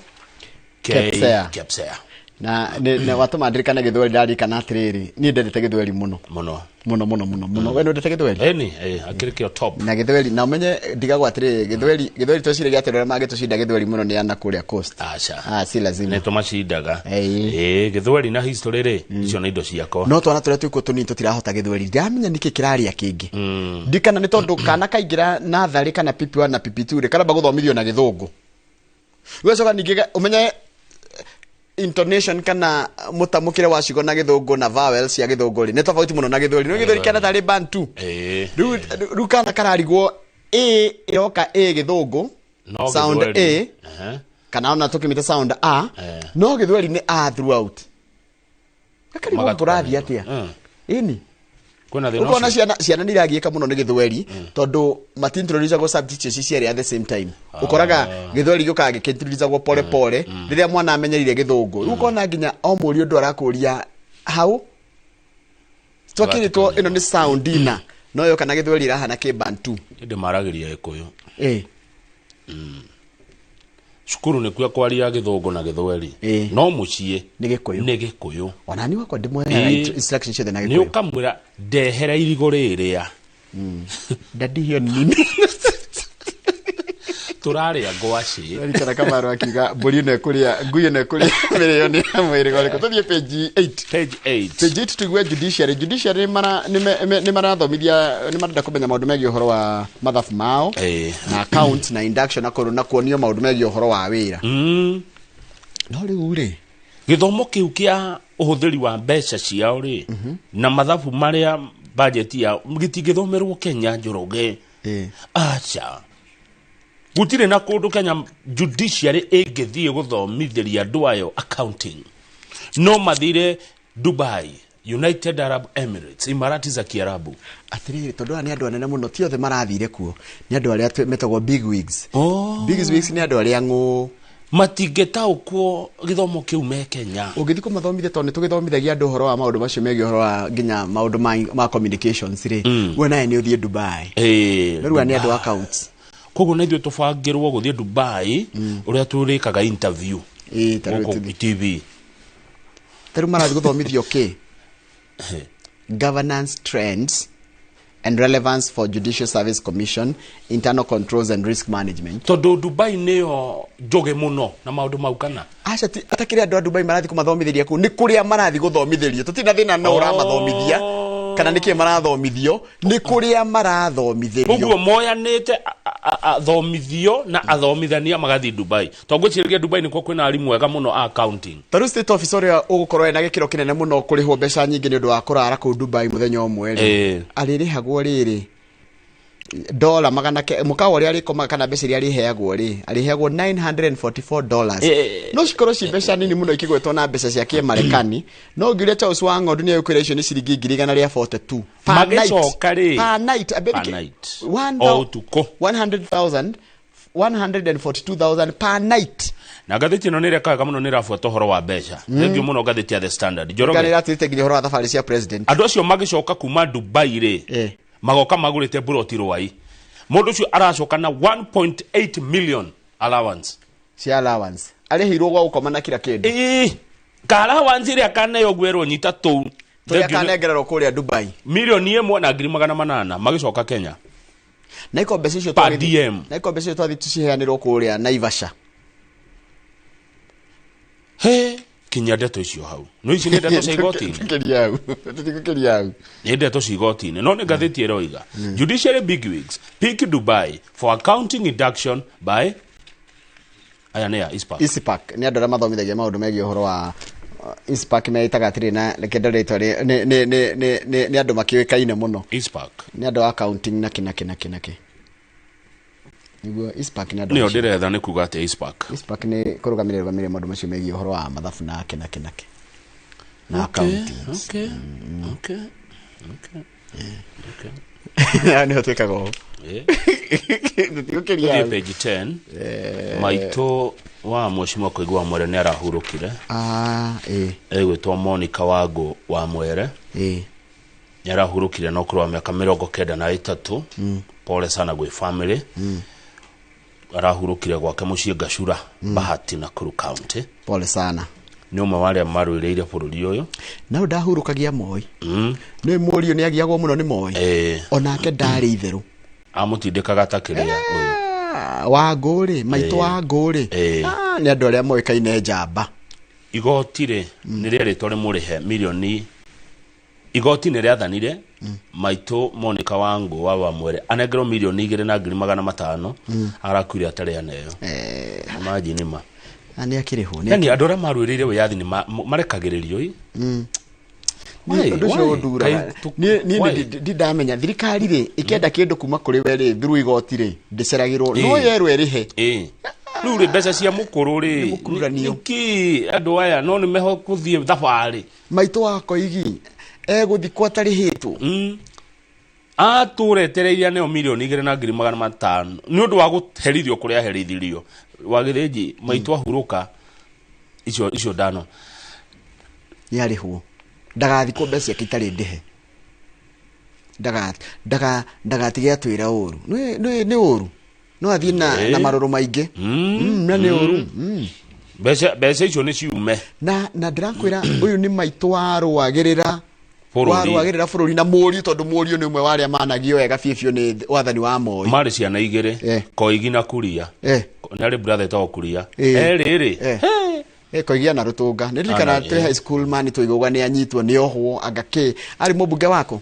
KEPSEA. KEPSEA. Na nĩ watũma ndirikane gĩthweri, ndarikana atĩrĩrĩ, niĩ ndendete gĩthweri mũno. Mũno. Mũno mũno mũno mũno. We nĩwendete gĩthweri? Ĩni, akĩrĩ kĩo top. Na gĩthweri, na ũmenye ndigagwo atĩrĩrĩ, gĩthweri tweciragia atĩ arĩa mangĩtũcinda gĩthweri mũno nĩ ana kũrĩa coast. Aca. Ah, si lazima. Nĩ tũmacindaga. Ĩĩ, gĩthweri na history rĩ, icio nĩ indo ciakwa. No twana tũrĩa twĩkuo tũnini tũtirahota gĩthweri. Ndiramenya nĩkĩ kĩraria kĩngĩ. Ndikana nĩ tondũ kana kaingĩra natharĩ kana PP1 na PP2 rĩ, karamba gũthomithio na gĩthũngũ. Ũgacoka ningĩ ũmenye intonation kana mũtamũkĩre wa ciugo na gĩthũngũ na vowels cia gĩthũngũ rĩ, nĩ tofauti mũno na gĩthweri. Nĩ gĩthweri kĩana tarĩ Bantu. Rĩu kana kararigwo A ĩroka A gĩthũngũ, sound A, kana ona tũkĩmĩta sound A, no gĩthweri nĩ A throughout. Gakarigwo kũrathiĩ atĩa? Ĩni. Ũkona ciana nĩ iragiĩka mũno nĩ gĩthweri tondũ matintroducagwo subjects ici cierĩ at the same time. Ũkoraga gĩthweri gĩũkaga gĩkĩintroducagwo pole pole rĩrĩa mwana amenyerire gĩthũngũ. Rĩu ũkona nginya o mũriũ ũndũ arakũria hau twakĩrĩtwo ĩno nĩ sound ina no yo kana gĩthweri ĩrahana kĩbantu. Ĩndĩ maragĩria Gĩkũyũ. Cukuru nĩkuo kwaria gĩthũngũ na gĩthweri. No mũciĩ nĩ Gĩkũyũ. Nĩ Gĩkũyũ. Ona niĩ wakwa ndĩmweheaga instruction ciothe na Gĩkũyũ. Nĩ ũkamwĩra ndehera irigũ rĩrĩa. Daddy hiyo ni nini? Tũrarĩa ngwacĩ. Ndarikana Kamaru akiuga mbũri ĩno ĩkũrĩa, ngui ĩno ĩkũrĩa mĩrĩo nĩ ya mwĩrĩ ũrĩkũ. Tũthiĩ page 8. Page 8. Page 8 tuigue judiciary. Judiciary nĩ marathomithia, nĩ marenda kũmenya maũndũ megiĩ ũhoro wa mathabu mao na account na induction na kuonio maũndũ megiĩ ũhoro wa wĩra. No rĩu rĩ, gĩthomo kĩu kĩa ũhũthĩri wa mbeca ciao rĩ, na mathabu marĩa budget yao gĩtingĩthomerwo Kenya Njoroge. Aca. Gũtirĩ na kũndũ Kenya judiciary ĩngĩthiĩ gũthomithĩria andũ ayo accounting. No mathire Dubai, United Arab Emirates, Imarati za Kiarabu. Atĩrĩrĩ, tondũ aya nĩ andũ anene mũno, ti othe marathire kuo. Nĩ andũ arĩa metagwo big wigs. Big wigs nĩ andũ arĩa ng'ũ. Matingĩtaũkwo gĩthomo kĩu me Kenya. Ũngĩthiĩ kũmathomithia tondũ nĩ tũgĩthomithagia andũ ũhoro wa maũndũ macio megiĩ ũhoro wa nginya maũndũ ma communications rĩ, we nawe nĩ ũthiĩ Dubai. No rĩu aya nĩ andũ accounts. Koguo na ithuĩ tũbangĩrwo gũthiĩ Dubai ũrĩa tũrĩkaga interview. Gũkũ TV. Ta rĩu marathiĩ gũthomithio kĩ? Governance trends and relevance for Judicial Service Commission, internal controls and risk management. Tondũ Dubai nĩyo njũgĩ mũno na maũndũ mau kana? Aca, atakĩrĩ andũ a Dubai marathiĩ kũmathomithĩria kũu, nĩ kũrĩa marathiĩ gũthomithĩrio. Tũtirĩ na thĩna no ũramathomithia kana nĩkĩ marathomithio, nĩ kũrĩa marathomithĩrio. Ũguo moyanĩte athomithio na athomithania magathiĩ Dubai. Tondũ ngwĩciragia Dubai nĩkuo kwĩna arimũ ega mũno a accounting. Ta rĩu state officer ũrĩa ũgũkorwo ena gĩkĩro kĩnene mũno kũrĩhwo mbeca nyingĩ nĩ ũndũ wa kũrara kũu Dubai mũthenya ũmwe rĩ, arĩrĩhagwo rĩrĩ dola magana mũkawa ũrĩa arĩkomaga kana mbeca iria arĩheagwo rĩ, arĩheagwo $944. No cikorwo ci mbeca nini mũno ikĩgwetwo na mbeca cia kĩmarekani, no ũngĩũria Charles wa Ng'ondu nĩ egũkwĩra icio nĩ ciringi 142,000. Magĩcoka rĩ, Per night, per night. O ũtukũ. 142,000 per night. Na ngathĩti ĩno nĩ ĩrekaga mũno, nĩ ĩrabuata ũhoro wa mbeca. Thengiũ mũno ngathĩti ya The Standard. Njoroge. Nĩ ĩratwĩte nginya ũhoro wa thabarĩ cia president. Andũ acio magĩcoka kuma Dubai rĩ, magoka magũrĩte mburoti Rwai. Mũndũ ũcio aracoka na 1.8 million allowance. Cia allowance. Arĩhĩirwo gwa gũkoma na kila kĩndũ. Ka allowance ĩrĩa kaneo gwĩrwo nyita tũu. Tũrĩa kanengererwo kũrĩa Dubai. Milioni ĩmwe na ngiri magana manana magĩcoka Kenya. Na ikombe icio twathiĩ. Na ikombe icio twathiĩ tũciheanĩrwo kũrĩa Naivasha. He. Kinya ndeto icio hau. No ici nĩ ndeto cia igoti-inĩ. Tũkĩria hau. Tũtigũkĩria hau. Nĩ ndeto cia igoti-inĩ. No nĩ ngathĩti ĩroiga. Judiciary bigwigs pick Dubai for accounting induction by aya nĩ ya ISPAC. ISPAC nĩ andũ arĩa mathomithagia maũndũ megiĩ ũhoro wa ISPAC meitaga atĩrĩ na reke ndore rĩtwa nĩ andũ makĩũĩkaine mũno. ISPAC. Nĩ andũ a accounting na kĩ na kĩ na kĩ na kĩ. Nĩguo ISPAC nĩ andũ Nĩyo acio. ndĩretha nĩ kuga atĩ ISPAC. ISPAC nĩ kũrũgamĩrĩra rũgamĩrĩra maũndũ macio megiĩ ũhoro wa mathabu na kĩ na kĩ na kĩ. Na accounting. Okay. Okay. Okay. Okay. Nĩho twĩkaga ũũ. Tũtigũkĩria Tũthiĩ hau. page 10. Maitũ wa Mheshimiwa Koigi wa Mwere nĩ arahurũkire. Ah, ĩĩ. Egwĩtwo Monica Wangũ wa Mwere. Ĩĩ. Nĩ arahurũkire na ũkũrũ wa mĩaka 93. Pole sana gwĩ family. Arahurũkire gwake mũciĩ Gacura, Bahati, Nakuru County. Pole sana. Nĩ ũmwe wa arĩa marũĩrĩire bũrũri ũyũ. No ndahurũkagia Moi. Nĩ mũriũ nĩ agiagwo mũno nĩ Moi. Onake ndarĩ itherũ. Amũtindĩkaga ta kĩrĩa ũyũ. Wangũ rĩ, maitũ Wangũ rĩ. Ah, nĩ andũ arĩa moĩkaine njamba. Igoti rĩ nĩ rĩerĩtwo rĩmũrĩhe milioni. Igoti nĩ rĩathanire maitũ Monica Wangũ wa Wamwere anengerwo 2,500,000. Arakuire atarĩ aneo. Imagine ma. Na nĩ akĩrĩhwo. Yani andũ arĩa marũĩrĩire wĩyathi nĩ marekagĩrĩrio ĩ. Why? Ũndũ ũcio Why? ũnduraga. Niĩ Why? ndindamenya thirikari rĩ ĩkĩenda kĩndũ kuma kũrĩ we rĩ through igoti rĩ ndĩceragĩrwo no yerwo ĩrĩhe. Rĩu rĩ mbeca cia mũkũrũ rĩ nĩkĩ andũ aya no nĩ meho gũthiĩ thabarĩ. Maitũ wa Koigi egũthikwo atarĩhĩtwo. Atũra etereire aneo 2,500,000 nĩ ũndũ wa gũherithio kũrĩa aherithirio. Wagĩthĩnji maitũ ahurũka icio ndano. Nĩ arĩhwo. Ndagathikwo mbeca ciake itarĩ ndĩhe. Ndagatige atwĩra ũru. Nĩ ũru. No athiĩ na marũrũ maingĩ. Na nĩ ũru. Mbeca icio nĩ ciume. Na ndĩrakwĩra ũyũ nĩ maitũ warũagĩrĩra warũagĩrĩra bũrũri na mũriũ tondũ mũriũ nĩ ũmwe wa arĩa managio wega biũ biũ nĩ wathani wa Moi. Marĩ ciana igĩrĩ, Koigi na Kuria. Nĩ arĩ brother etagwo Kuria. Erĩ rĩ. Koigi na Rũtũnga. Nĩ ndirikana twĩ high school mani twaiguaga nĩ anyitwo nĩ ohwo anga kĩ. Arĩ mũmbunge wako?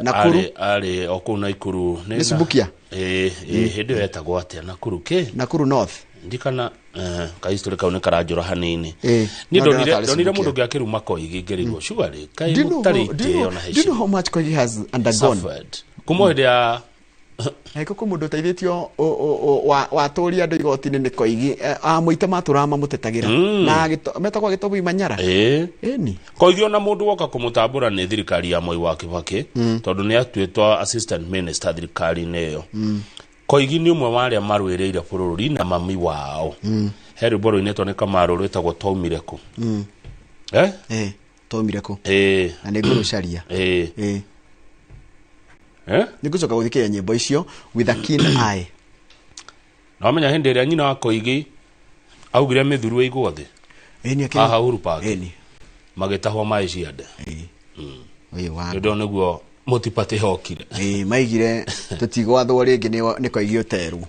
Nakuru. Arĩ o kũu Nakuru. Nĩ Subukia? Hĩndĩ ĩyo etagwo atĩa Nakuru kĩ? Nakuru North. Ndikana ka history kau nĩ karanjũra hanini. Niĩ ndonire mũndũ ũngĩ akĩruma Koigi ngĩrigwo surely kaĩ mũtarĩ itĩo na Do you know heshima. how much Koigi has undergone? Suffered. Kuma hĩndĩ ya Eko kũ mũndũ ũteithĩtio watũria andũ igoti-inĩ nĩ Koigi amũite matũraga mamũtetagĩra na metagwo Gĩtobu Manyara. Ĩni. Koigi ona mũndũ woka kũmũtambũra nĩ thirikari ya Moi wa Kibaki tondũ nĩ atuĩtwo assistant minister thirikari-inĩ ĩyo. Koigi nĩ ũmwe wa arĩa marũĩrĩire bũrũri na mami wao. He rwĩmbo rũinĩtwo nĩ Kamaru rwĩtagwo Twaumire Kũ. Twaumire Kũ. Na nĩ ngũrũcaria. Nĩ ngũcoka gũthikĩrĩria nyĩmbo icio with a keen eye. Na wamenya hĩndĩ ĩrĩa nyina wa Koigi augire mĩthuru ĩigwo thĩ. Haha Uhuru Park. Magĩtahwo maĩ ciande. Ũyũ wa Hĩndĩ ĩyo nĩguo mũtipatĩ hokire. Maigire tũtigwathwo rĩngĩ nĩ Koigi ũterwo.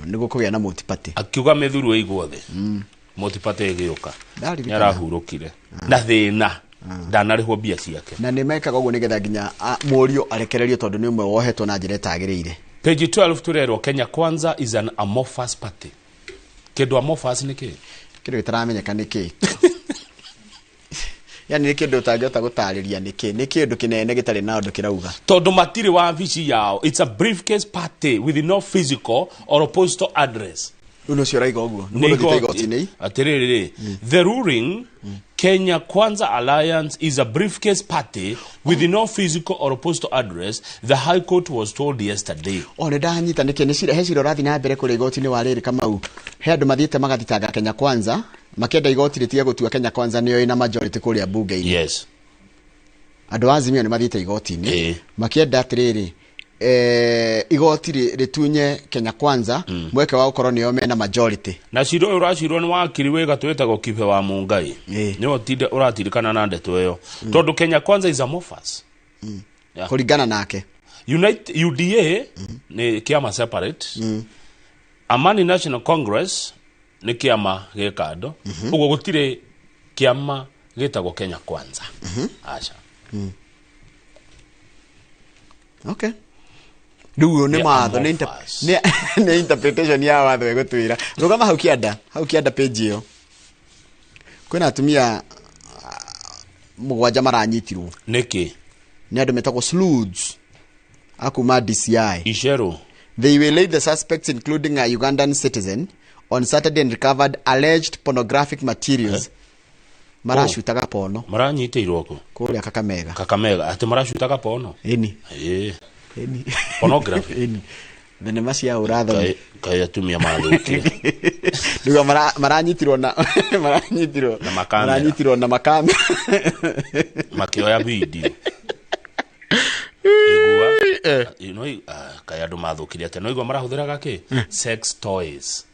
Nĩguo kũgĩa na mũtipatĩ. Akiuga mĩthuru ĩigwo thĩ. Mũtipatĩ ĩgĩũka. Ndaririkanaa. Nĩ arahurũkire. Na thĩna. Ndanarĩhwo mbia ciake. Na nĩ mekaga ũguo nĩgetha nginya mũriũ arekererio tondũ nĩ ũmwe wohetwo na njĩra ĩtagĩrĩire. Page 12 tũrerwo Kenya Kwanza is an amorphous party. Kĩndũ amorphous nĩ kĩ? Kĩndũ gĩtaramenyeka nĩ kĩ? Yani nĩ kĩndũ ũtangĩhota gũtarĩria nĩ kĩ? Nĩ kĩndũ kĩnene gĩtarĩ na ũndũ kĩrauga. Tondũ matirĩ wabici yao. It's a briefcase party with no physical or postal address. Rĩu nĩcio ũraiga ũguo. Nĩ mũndũ ũthiĩte igoti-inĩ. Atĩrĩrĩ, the ruling Kenya Kwanza Alliance is a briefcase party with no physical or postal address, the High Court was told yesterday. O nĩ ndanyita nĩkĩ nĩ cira he cira ũrathiĩ na mbere kũrĩa igoti-inĩ wa rĩrĩ Kamau. He andũ mathiĩte magathitanga Kenya Kwanza makĩenda igoti rĩtige gũtua Kenya Kwanza nĩyo ĩna majority kũrĩa bunge-inĩ. Yes. Andũ a Azimio nĩ mathiĩte igoti-inĩ makĩenda atĩrĩrĩ igoti rĩtunye Kenya Kwanza mweke wa gũkorwo nĩo mena majority. Na cira ũyũ ũracirwo nĩ wakiri wĩ gatũ wĩtagwo Kibe wa Mungai. Nĩwe ũratirikana na ndeto ĩyo. Tondũ Kenya Kwanza is amorphous. Kũringana nake. UDA nĩ kĩama separate. Amani National Congress nĩ kĩama gĩ kando. Ũguo gũtirĩ Kĩama gĩtagwo Kenya Kwanza. Aca. Okay. Rĩu nĩ Nĩ watho nĩ amorphous. nĩ interpretation ya watho ĩgũtwĩra. Rũgama hau kĩanda page ĩyo. Kwĩna atumia 7 maranyitirwo. Nĩkĩ? Nĩ andũ metagwo sleuths a kuma DCI. Icerũ. They waylaid the suspects, including a Ugandan citizen, on Saturday and recovered alleged pornographic materials. Maracutaga pono. Maranyitĩirwo kũ? Kũrĩa Kakamega. Kakamega. Atĩ maracutaga pono? Ĩni. Ĩĩ. Ĩni. Pornography. Ĩni. Thenema cia ũrathoni. Kaĩ atumia mathũkie. Nĩguo maranyitirwo na maranyitirwo na makamera. Maranyitirwo na makamera. Makĩoya video. Igua. No kaĩ andũ mathũkire atĩa? No igua marahũthĩraga kĩ? Sex toys.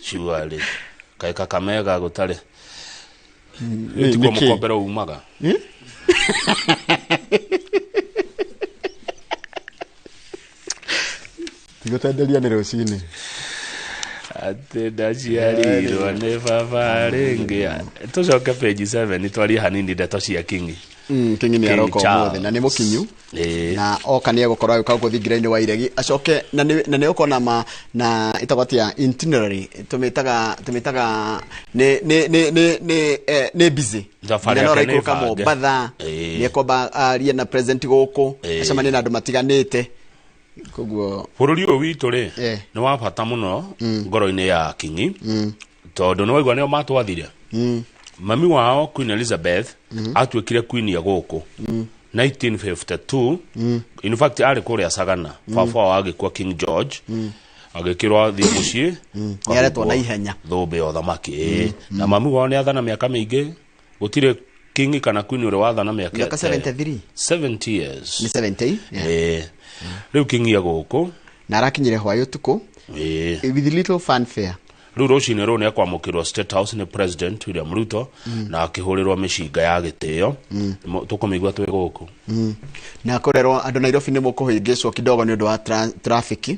Surely. Kaĩ Kakamega gũtarĩ. Tiguo mũkombero umaga. Tigũtenderia nĩ rũcinĩ. Atĩ ndaciarirwo nĩ baba rĩngĩ. Tũcoke page 7 twarie hanini ndeto cia Kingi. Kingi nĩ aroka Charles. ũmũthĩ na nĩ mũkinyu. Na oka nĩ egũkorwo agĩũka gũkũ thingira-inĩ wa iregi acoke na nĩ ũkorwo na ma na ĩtagwo atĩa itinerary tũmĩtaga nĩ busy. Thabarĩ Nginya no yake nĩ araikũrũka bange. Mombatha, nĩ ekwamba arie na president gũkũ, acemanie na andũ matiganĩte. Koguo bũrũri ũyũ witũ rĩ nĩ wa bata mũno ngoro-inĩ ya Kingi tondũ nĩ waigua nĩo matwathire. Mami wao Queen Elizabeth atuĩkire queen ya gũkũ 1952. In fact arĩ kũrĩa Sagana. Baba wao agĩkua King George agĩkĩrwo athiĩ mũciĩ. Nĩaretwo na ihenya. Thũmbĩ ya ũthamaki. Na mami wao nĩ athana mĩaka mĩingĩ. Gũtirĩ king kana queen ũrĩa wathana mĩaka Mĩaka 73. 70 years. Nĩ 70. Yeah. Rĩu king ya gũkũ na arakinyire hwaĩ ũtukũ with little fanfare. Rĩu rũcinĩ rũu nĩ ekwamũkĩrwo State House nĩ President William Ruto na akĩhũrĩrwo mĩcinga ya gĩtĩo. Tũkũmĩigua twĩ gũkũ. Na kũrerwo andũ Nairobi nĩ mũkũhĩngĩcwo kidogo nĩ ũndũ wa traffic.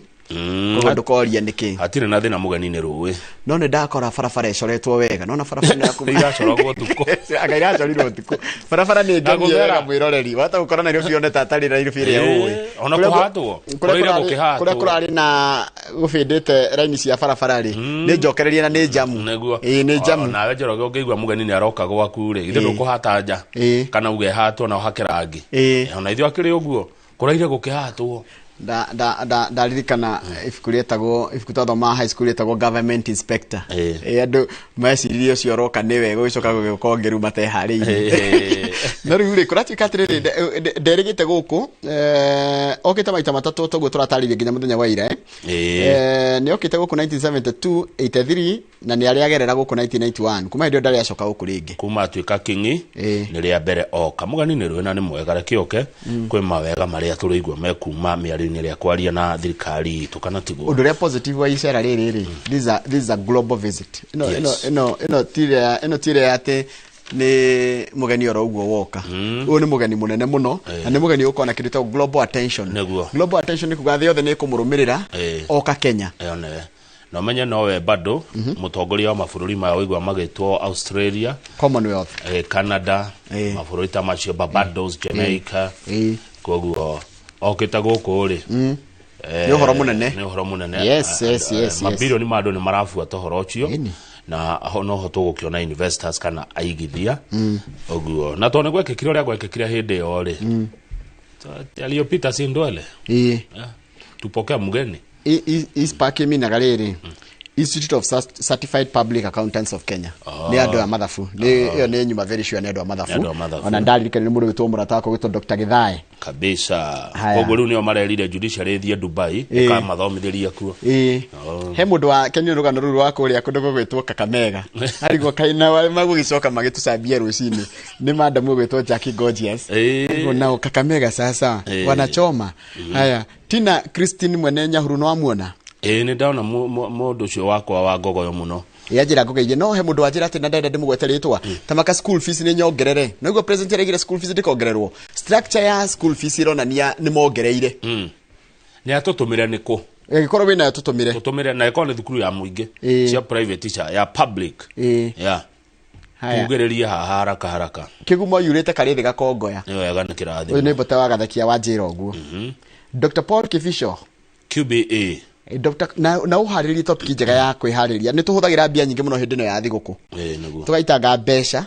Koguo ndũkoria nĩkĩ. Hatirĩ na thĩna mũgeni nĩ rũĩ. No nĩ ndakora barabara ĩcoretwo wega. Nona barabara nĩ yaku. Iracoragwo ũtukũ. Anga iracorirwo ũtukũ. Barabara nĩ Na ngenie gũthera. wega mwĩroreri. Wata gũkora Nairobi yone ta atarĩ Nairobi ĩrĩa ũĩ. Ona kũhatwo. Kũrĩa Kũraire gũkĩhatwo. kũrĩa kũrarĩ na gũbĩndĩte raini cia barabara rĩ. Nĩ njokererie na nĩ njamu. Nĩguo. Ĩĩ nĩ njamu. Nawe Njoroge ũngĩigua mũgeni nĩ aroka gwaku rĩ, githĩ ndũkũhata nja. Kana uge hatwo na ũhake rangi. Ona ithuĩ akĩrĩ ũguo. Kũraire gũkĩhatwo. Ndaririkana ibuku rĩetagwo ibuku twathoma high school rĩetagwo Government Inspector. Andũ meciririe ũcio ũroka nĩwe gũgĩcoka gũgĩũka ũngĩru mateharĩirie. No rĩu rĩ kũratuĩka atĩrĩrĩ nderĩgĩte gũkũ okĩte maita matatũ toguo tũratarĩria nginya mũthenya wa ira. Nĩ okĩte gũkũ 1972, 83 na nĩ arĩ agerera gũkũ 1991. Kuma hĩndĩ ĩyo ndarĩ acoka gũkũ rĩngĩ. Kuma atuĩka kingi nĩ rĩa mbere oka. Mũgeni nĩ rũĩ na nĩ mwega reke oke kwĩ mawega marĩa tũrĩigua mekuma mĩario-inĩ rĩa kwaria na thirikari itũ kana tiguo. Ũndũ ũrĩa positive wa icera rĩrĩ rĩ, this is a global visit. Ĩno ĩno ĩno ĩno ti ĩrĩa atĩ nĩ mũgeni oro ũguo woka. Ũyũ nĩ mũgeni mũnene mũno na nĩ mũgeni ũkoragwo na kĩndũ gĩtagwo global attention. Nĩguo. Global attention nĩ kuga thĩ yothe nĩ ĩkũmũrũmĩrĩra oka Kenya. Ĩyo nĩwe. Na ũmenye nowe bado mũtongoria wa mabũrũri maya ũigua magĩtwo Australia, Commonwealth, Canada, mabũrũri ta macio Barbados, Jamaica. Koguo okĩte gũkũ rĩ Nĩ ũhoro mũnene. Nĩ ũhoro mũnene. Yes, yes, yes, yes. Mabirioni ma andũ nĩ marabuata ũhoro ũcio na noho tũgũkĩona investors kana aigithia ũguo. Na tondũ nĩ gwekĩkire ũrĩa gwekĩkire hĩndĩ ĩyo rĩ, aliyopita si ndwele. Tupokea mgeni. ICPAK ĩminaga rĩrĩ Institute of Certified Public Accountants of Kenya. Nĩ andũ a mathabu. Ĩyo nĩ nyuma very sure nĩ andũ a mathabu. Ona ndaririkana nĩ mũndũ wĩtwo mũrata wakwa wĩtwo Dr. Githae. Kabisa. Koguo rĩu nĩo marerire judiciary ĩthiĩ Dubai ĩkamathomithĩria kuo. He mũndũ wa Kenya rũgano rũu rwa kũrĩa kũndũ gũgwĩtwo Kakamega. Arigwo kaina magũgĩcoka magĩtũcambia rũcinĩ. Nĩ madam ũgwĩtwo Jackie Gorgeous. Arigwo nao Kakamega sasa wanachoma. Haya, Tina Christine Mwene Nyahuru no amuona. Nĩ ndona mũndũ ũcio wakwa wa ngogoyo mũno. Yanjĩra ngũgeithie no he mũndũ wanjĩra atĩ na ndenda ndĩmũgwete rĩtwa tamaka school fees nĩ nyongerere. Na ũguo president araigire school fees ndĩkongererwo. Structure ya school fees ĩronania nĩ mongereire. Nĩ atũtũmĩre nĩkũ? Ĩngĩkorwo wĩnayo tũtũmĩre. Tũtũmĩre, na ĩkorwo nĩ thukuru ya mũingĩ, cia private, cia ya public. Yeah. Haya. Tugĩrĩrie haha haraka haraka. Kĩgumo yurĩte karĩthĩ gakongoya. Nĩ wega, nĩ kĩrathimo. Ũyũ nĩ mbũta wa gathakia wa njĩra ũguo. Dr. Paul Kibicho. QBA. Dr. na ũharĩrie topic njega ya kwĩharĩria. Nĩ tũhũthagĩra mbia nyingĩ mũno hĩndĩ ĩno ya thigũkũ. Ĩĩ nĩguo. Tũgaitanga mbeca,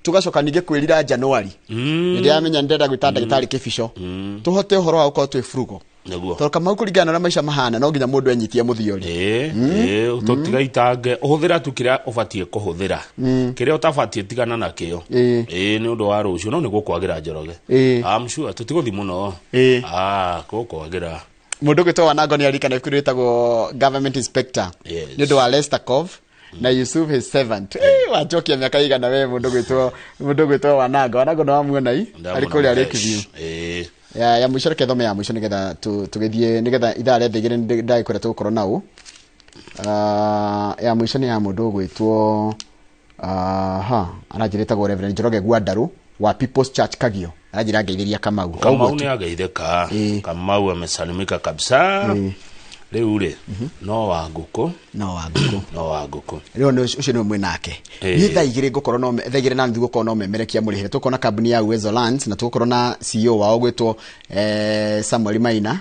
tũgacoka ningĩ kwĩrira Januari. Hĩndĩ yamenya ndĩrenda gwĩta ndagĩtarĩ Kibicho, tũhote ũhoro wa gũkorwo twĩ frugal. Nĩguo. Tondũ Kamau, kũringana na ũrĩa maica mahana, no nginya mũndũ enyitie mũthiori. Ĩĩ, ĩĩ, tũtigaitange, ũhũthĩra tu kĩrĩa ũbatiĩ kũhũthĩra. Kĩrĩa ũtabatiĩ, tigana nakĩo. Ĩĩ, nĩ ũndũ wa rũciũ, no nĩ gũkwagĩra, Njoroge. I'm sure tũtigũthi mũno. Ah, gũkwagĩra. Mũndũ ũgwĩtwo Wanango nĩ arikana ibuku rĩtagwo Government Inspector nĩ ũndũ wa Lester Kov na Yusuf his servant. Wanjokia mĩaka igana we, mũndũ ũgwĩtwo Wanango. Wanango nĩ wamuona i arĩ kũrĩa Lakeview. Ĩĩ. Ya mũico, reke thome ya mũico nĩgetha tũgĩthiĩ, nĩgetha ithaa rĩa 2:00 ndagĩkwĩra tũgũkorwo nau. Ya mũico nĩ ya mũndũ ũgwĩtwo, ha, aranjĩra ĩtagwo Reverend Njoroge Gwandarũ wa People's Church Kagio, aranjĩra ngeithĩria Kamau. Kamau Ũguo tu. nĩ ageithĩka. Kamau amesalimika kabisa. Rĩu rĩ, no wa ngũkũ. No wa ngũkũ. No wa ngũkũ. Rĩu nĩ ũcio nĩwe mwĩ nake. Niĩ 2:30 ngũkorwo no 2:30 ngũkorwo no memerekia mũrĩhĩre. Tũkorwo na kambuni ya Uwezo Lands na tũgũkorwo na CEO wao gwĩtwo Samuel Maina,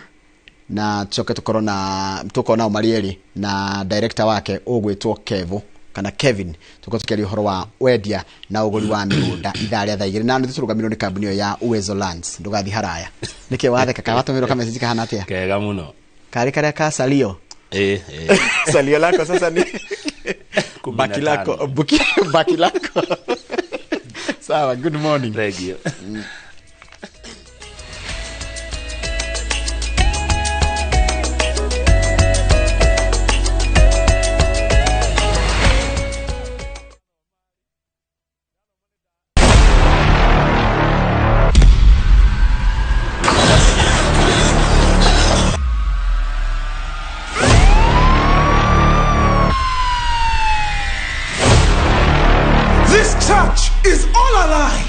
na tucoke tũkorwo na tũkorwo nao marĩ erĩ na director wake ũgwĩtwo Kevo kana Kevin. Tũkorwo tũkĩaria ũhoro wa wendia na ũgũri wa mĩgũnda ithaa rĩa 2:30 tũrũgamĩrĩrwo nĩ kambuni ĩyo ya Uwezo Lands. Ndũgathiĩ haraya. Nĩkĩ watheka? Kana watũmĩrwo kamessage kahana atĩa? Kega mũno. Karĩ karĩa ka salio. Ĩĩ, ĩĩ. Salio lako sasa ni Kumi na baki lako. tano. Baki lako. Sawa, good morning. Thank you. This church is all a lie.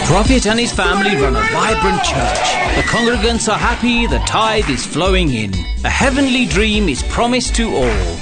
Prophet and his family run a vibrant church. The congregants are happy, the tithe is flowing in. A heavenly dream is promised to all.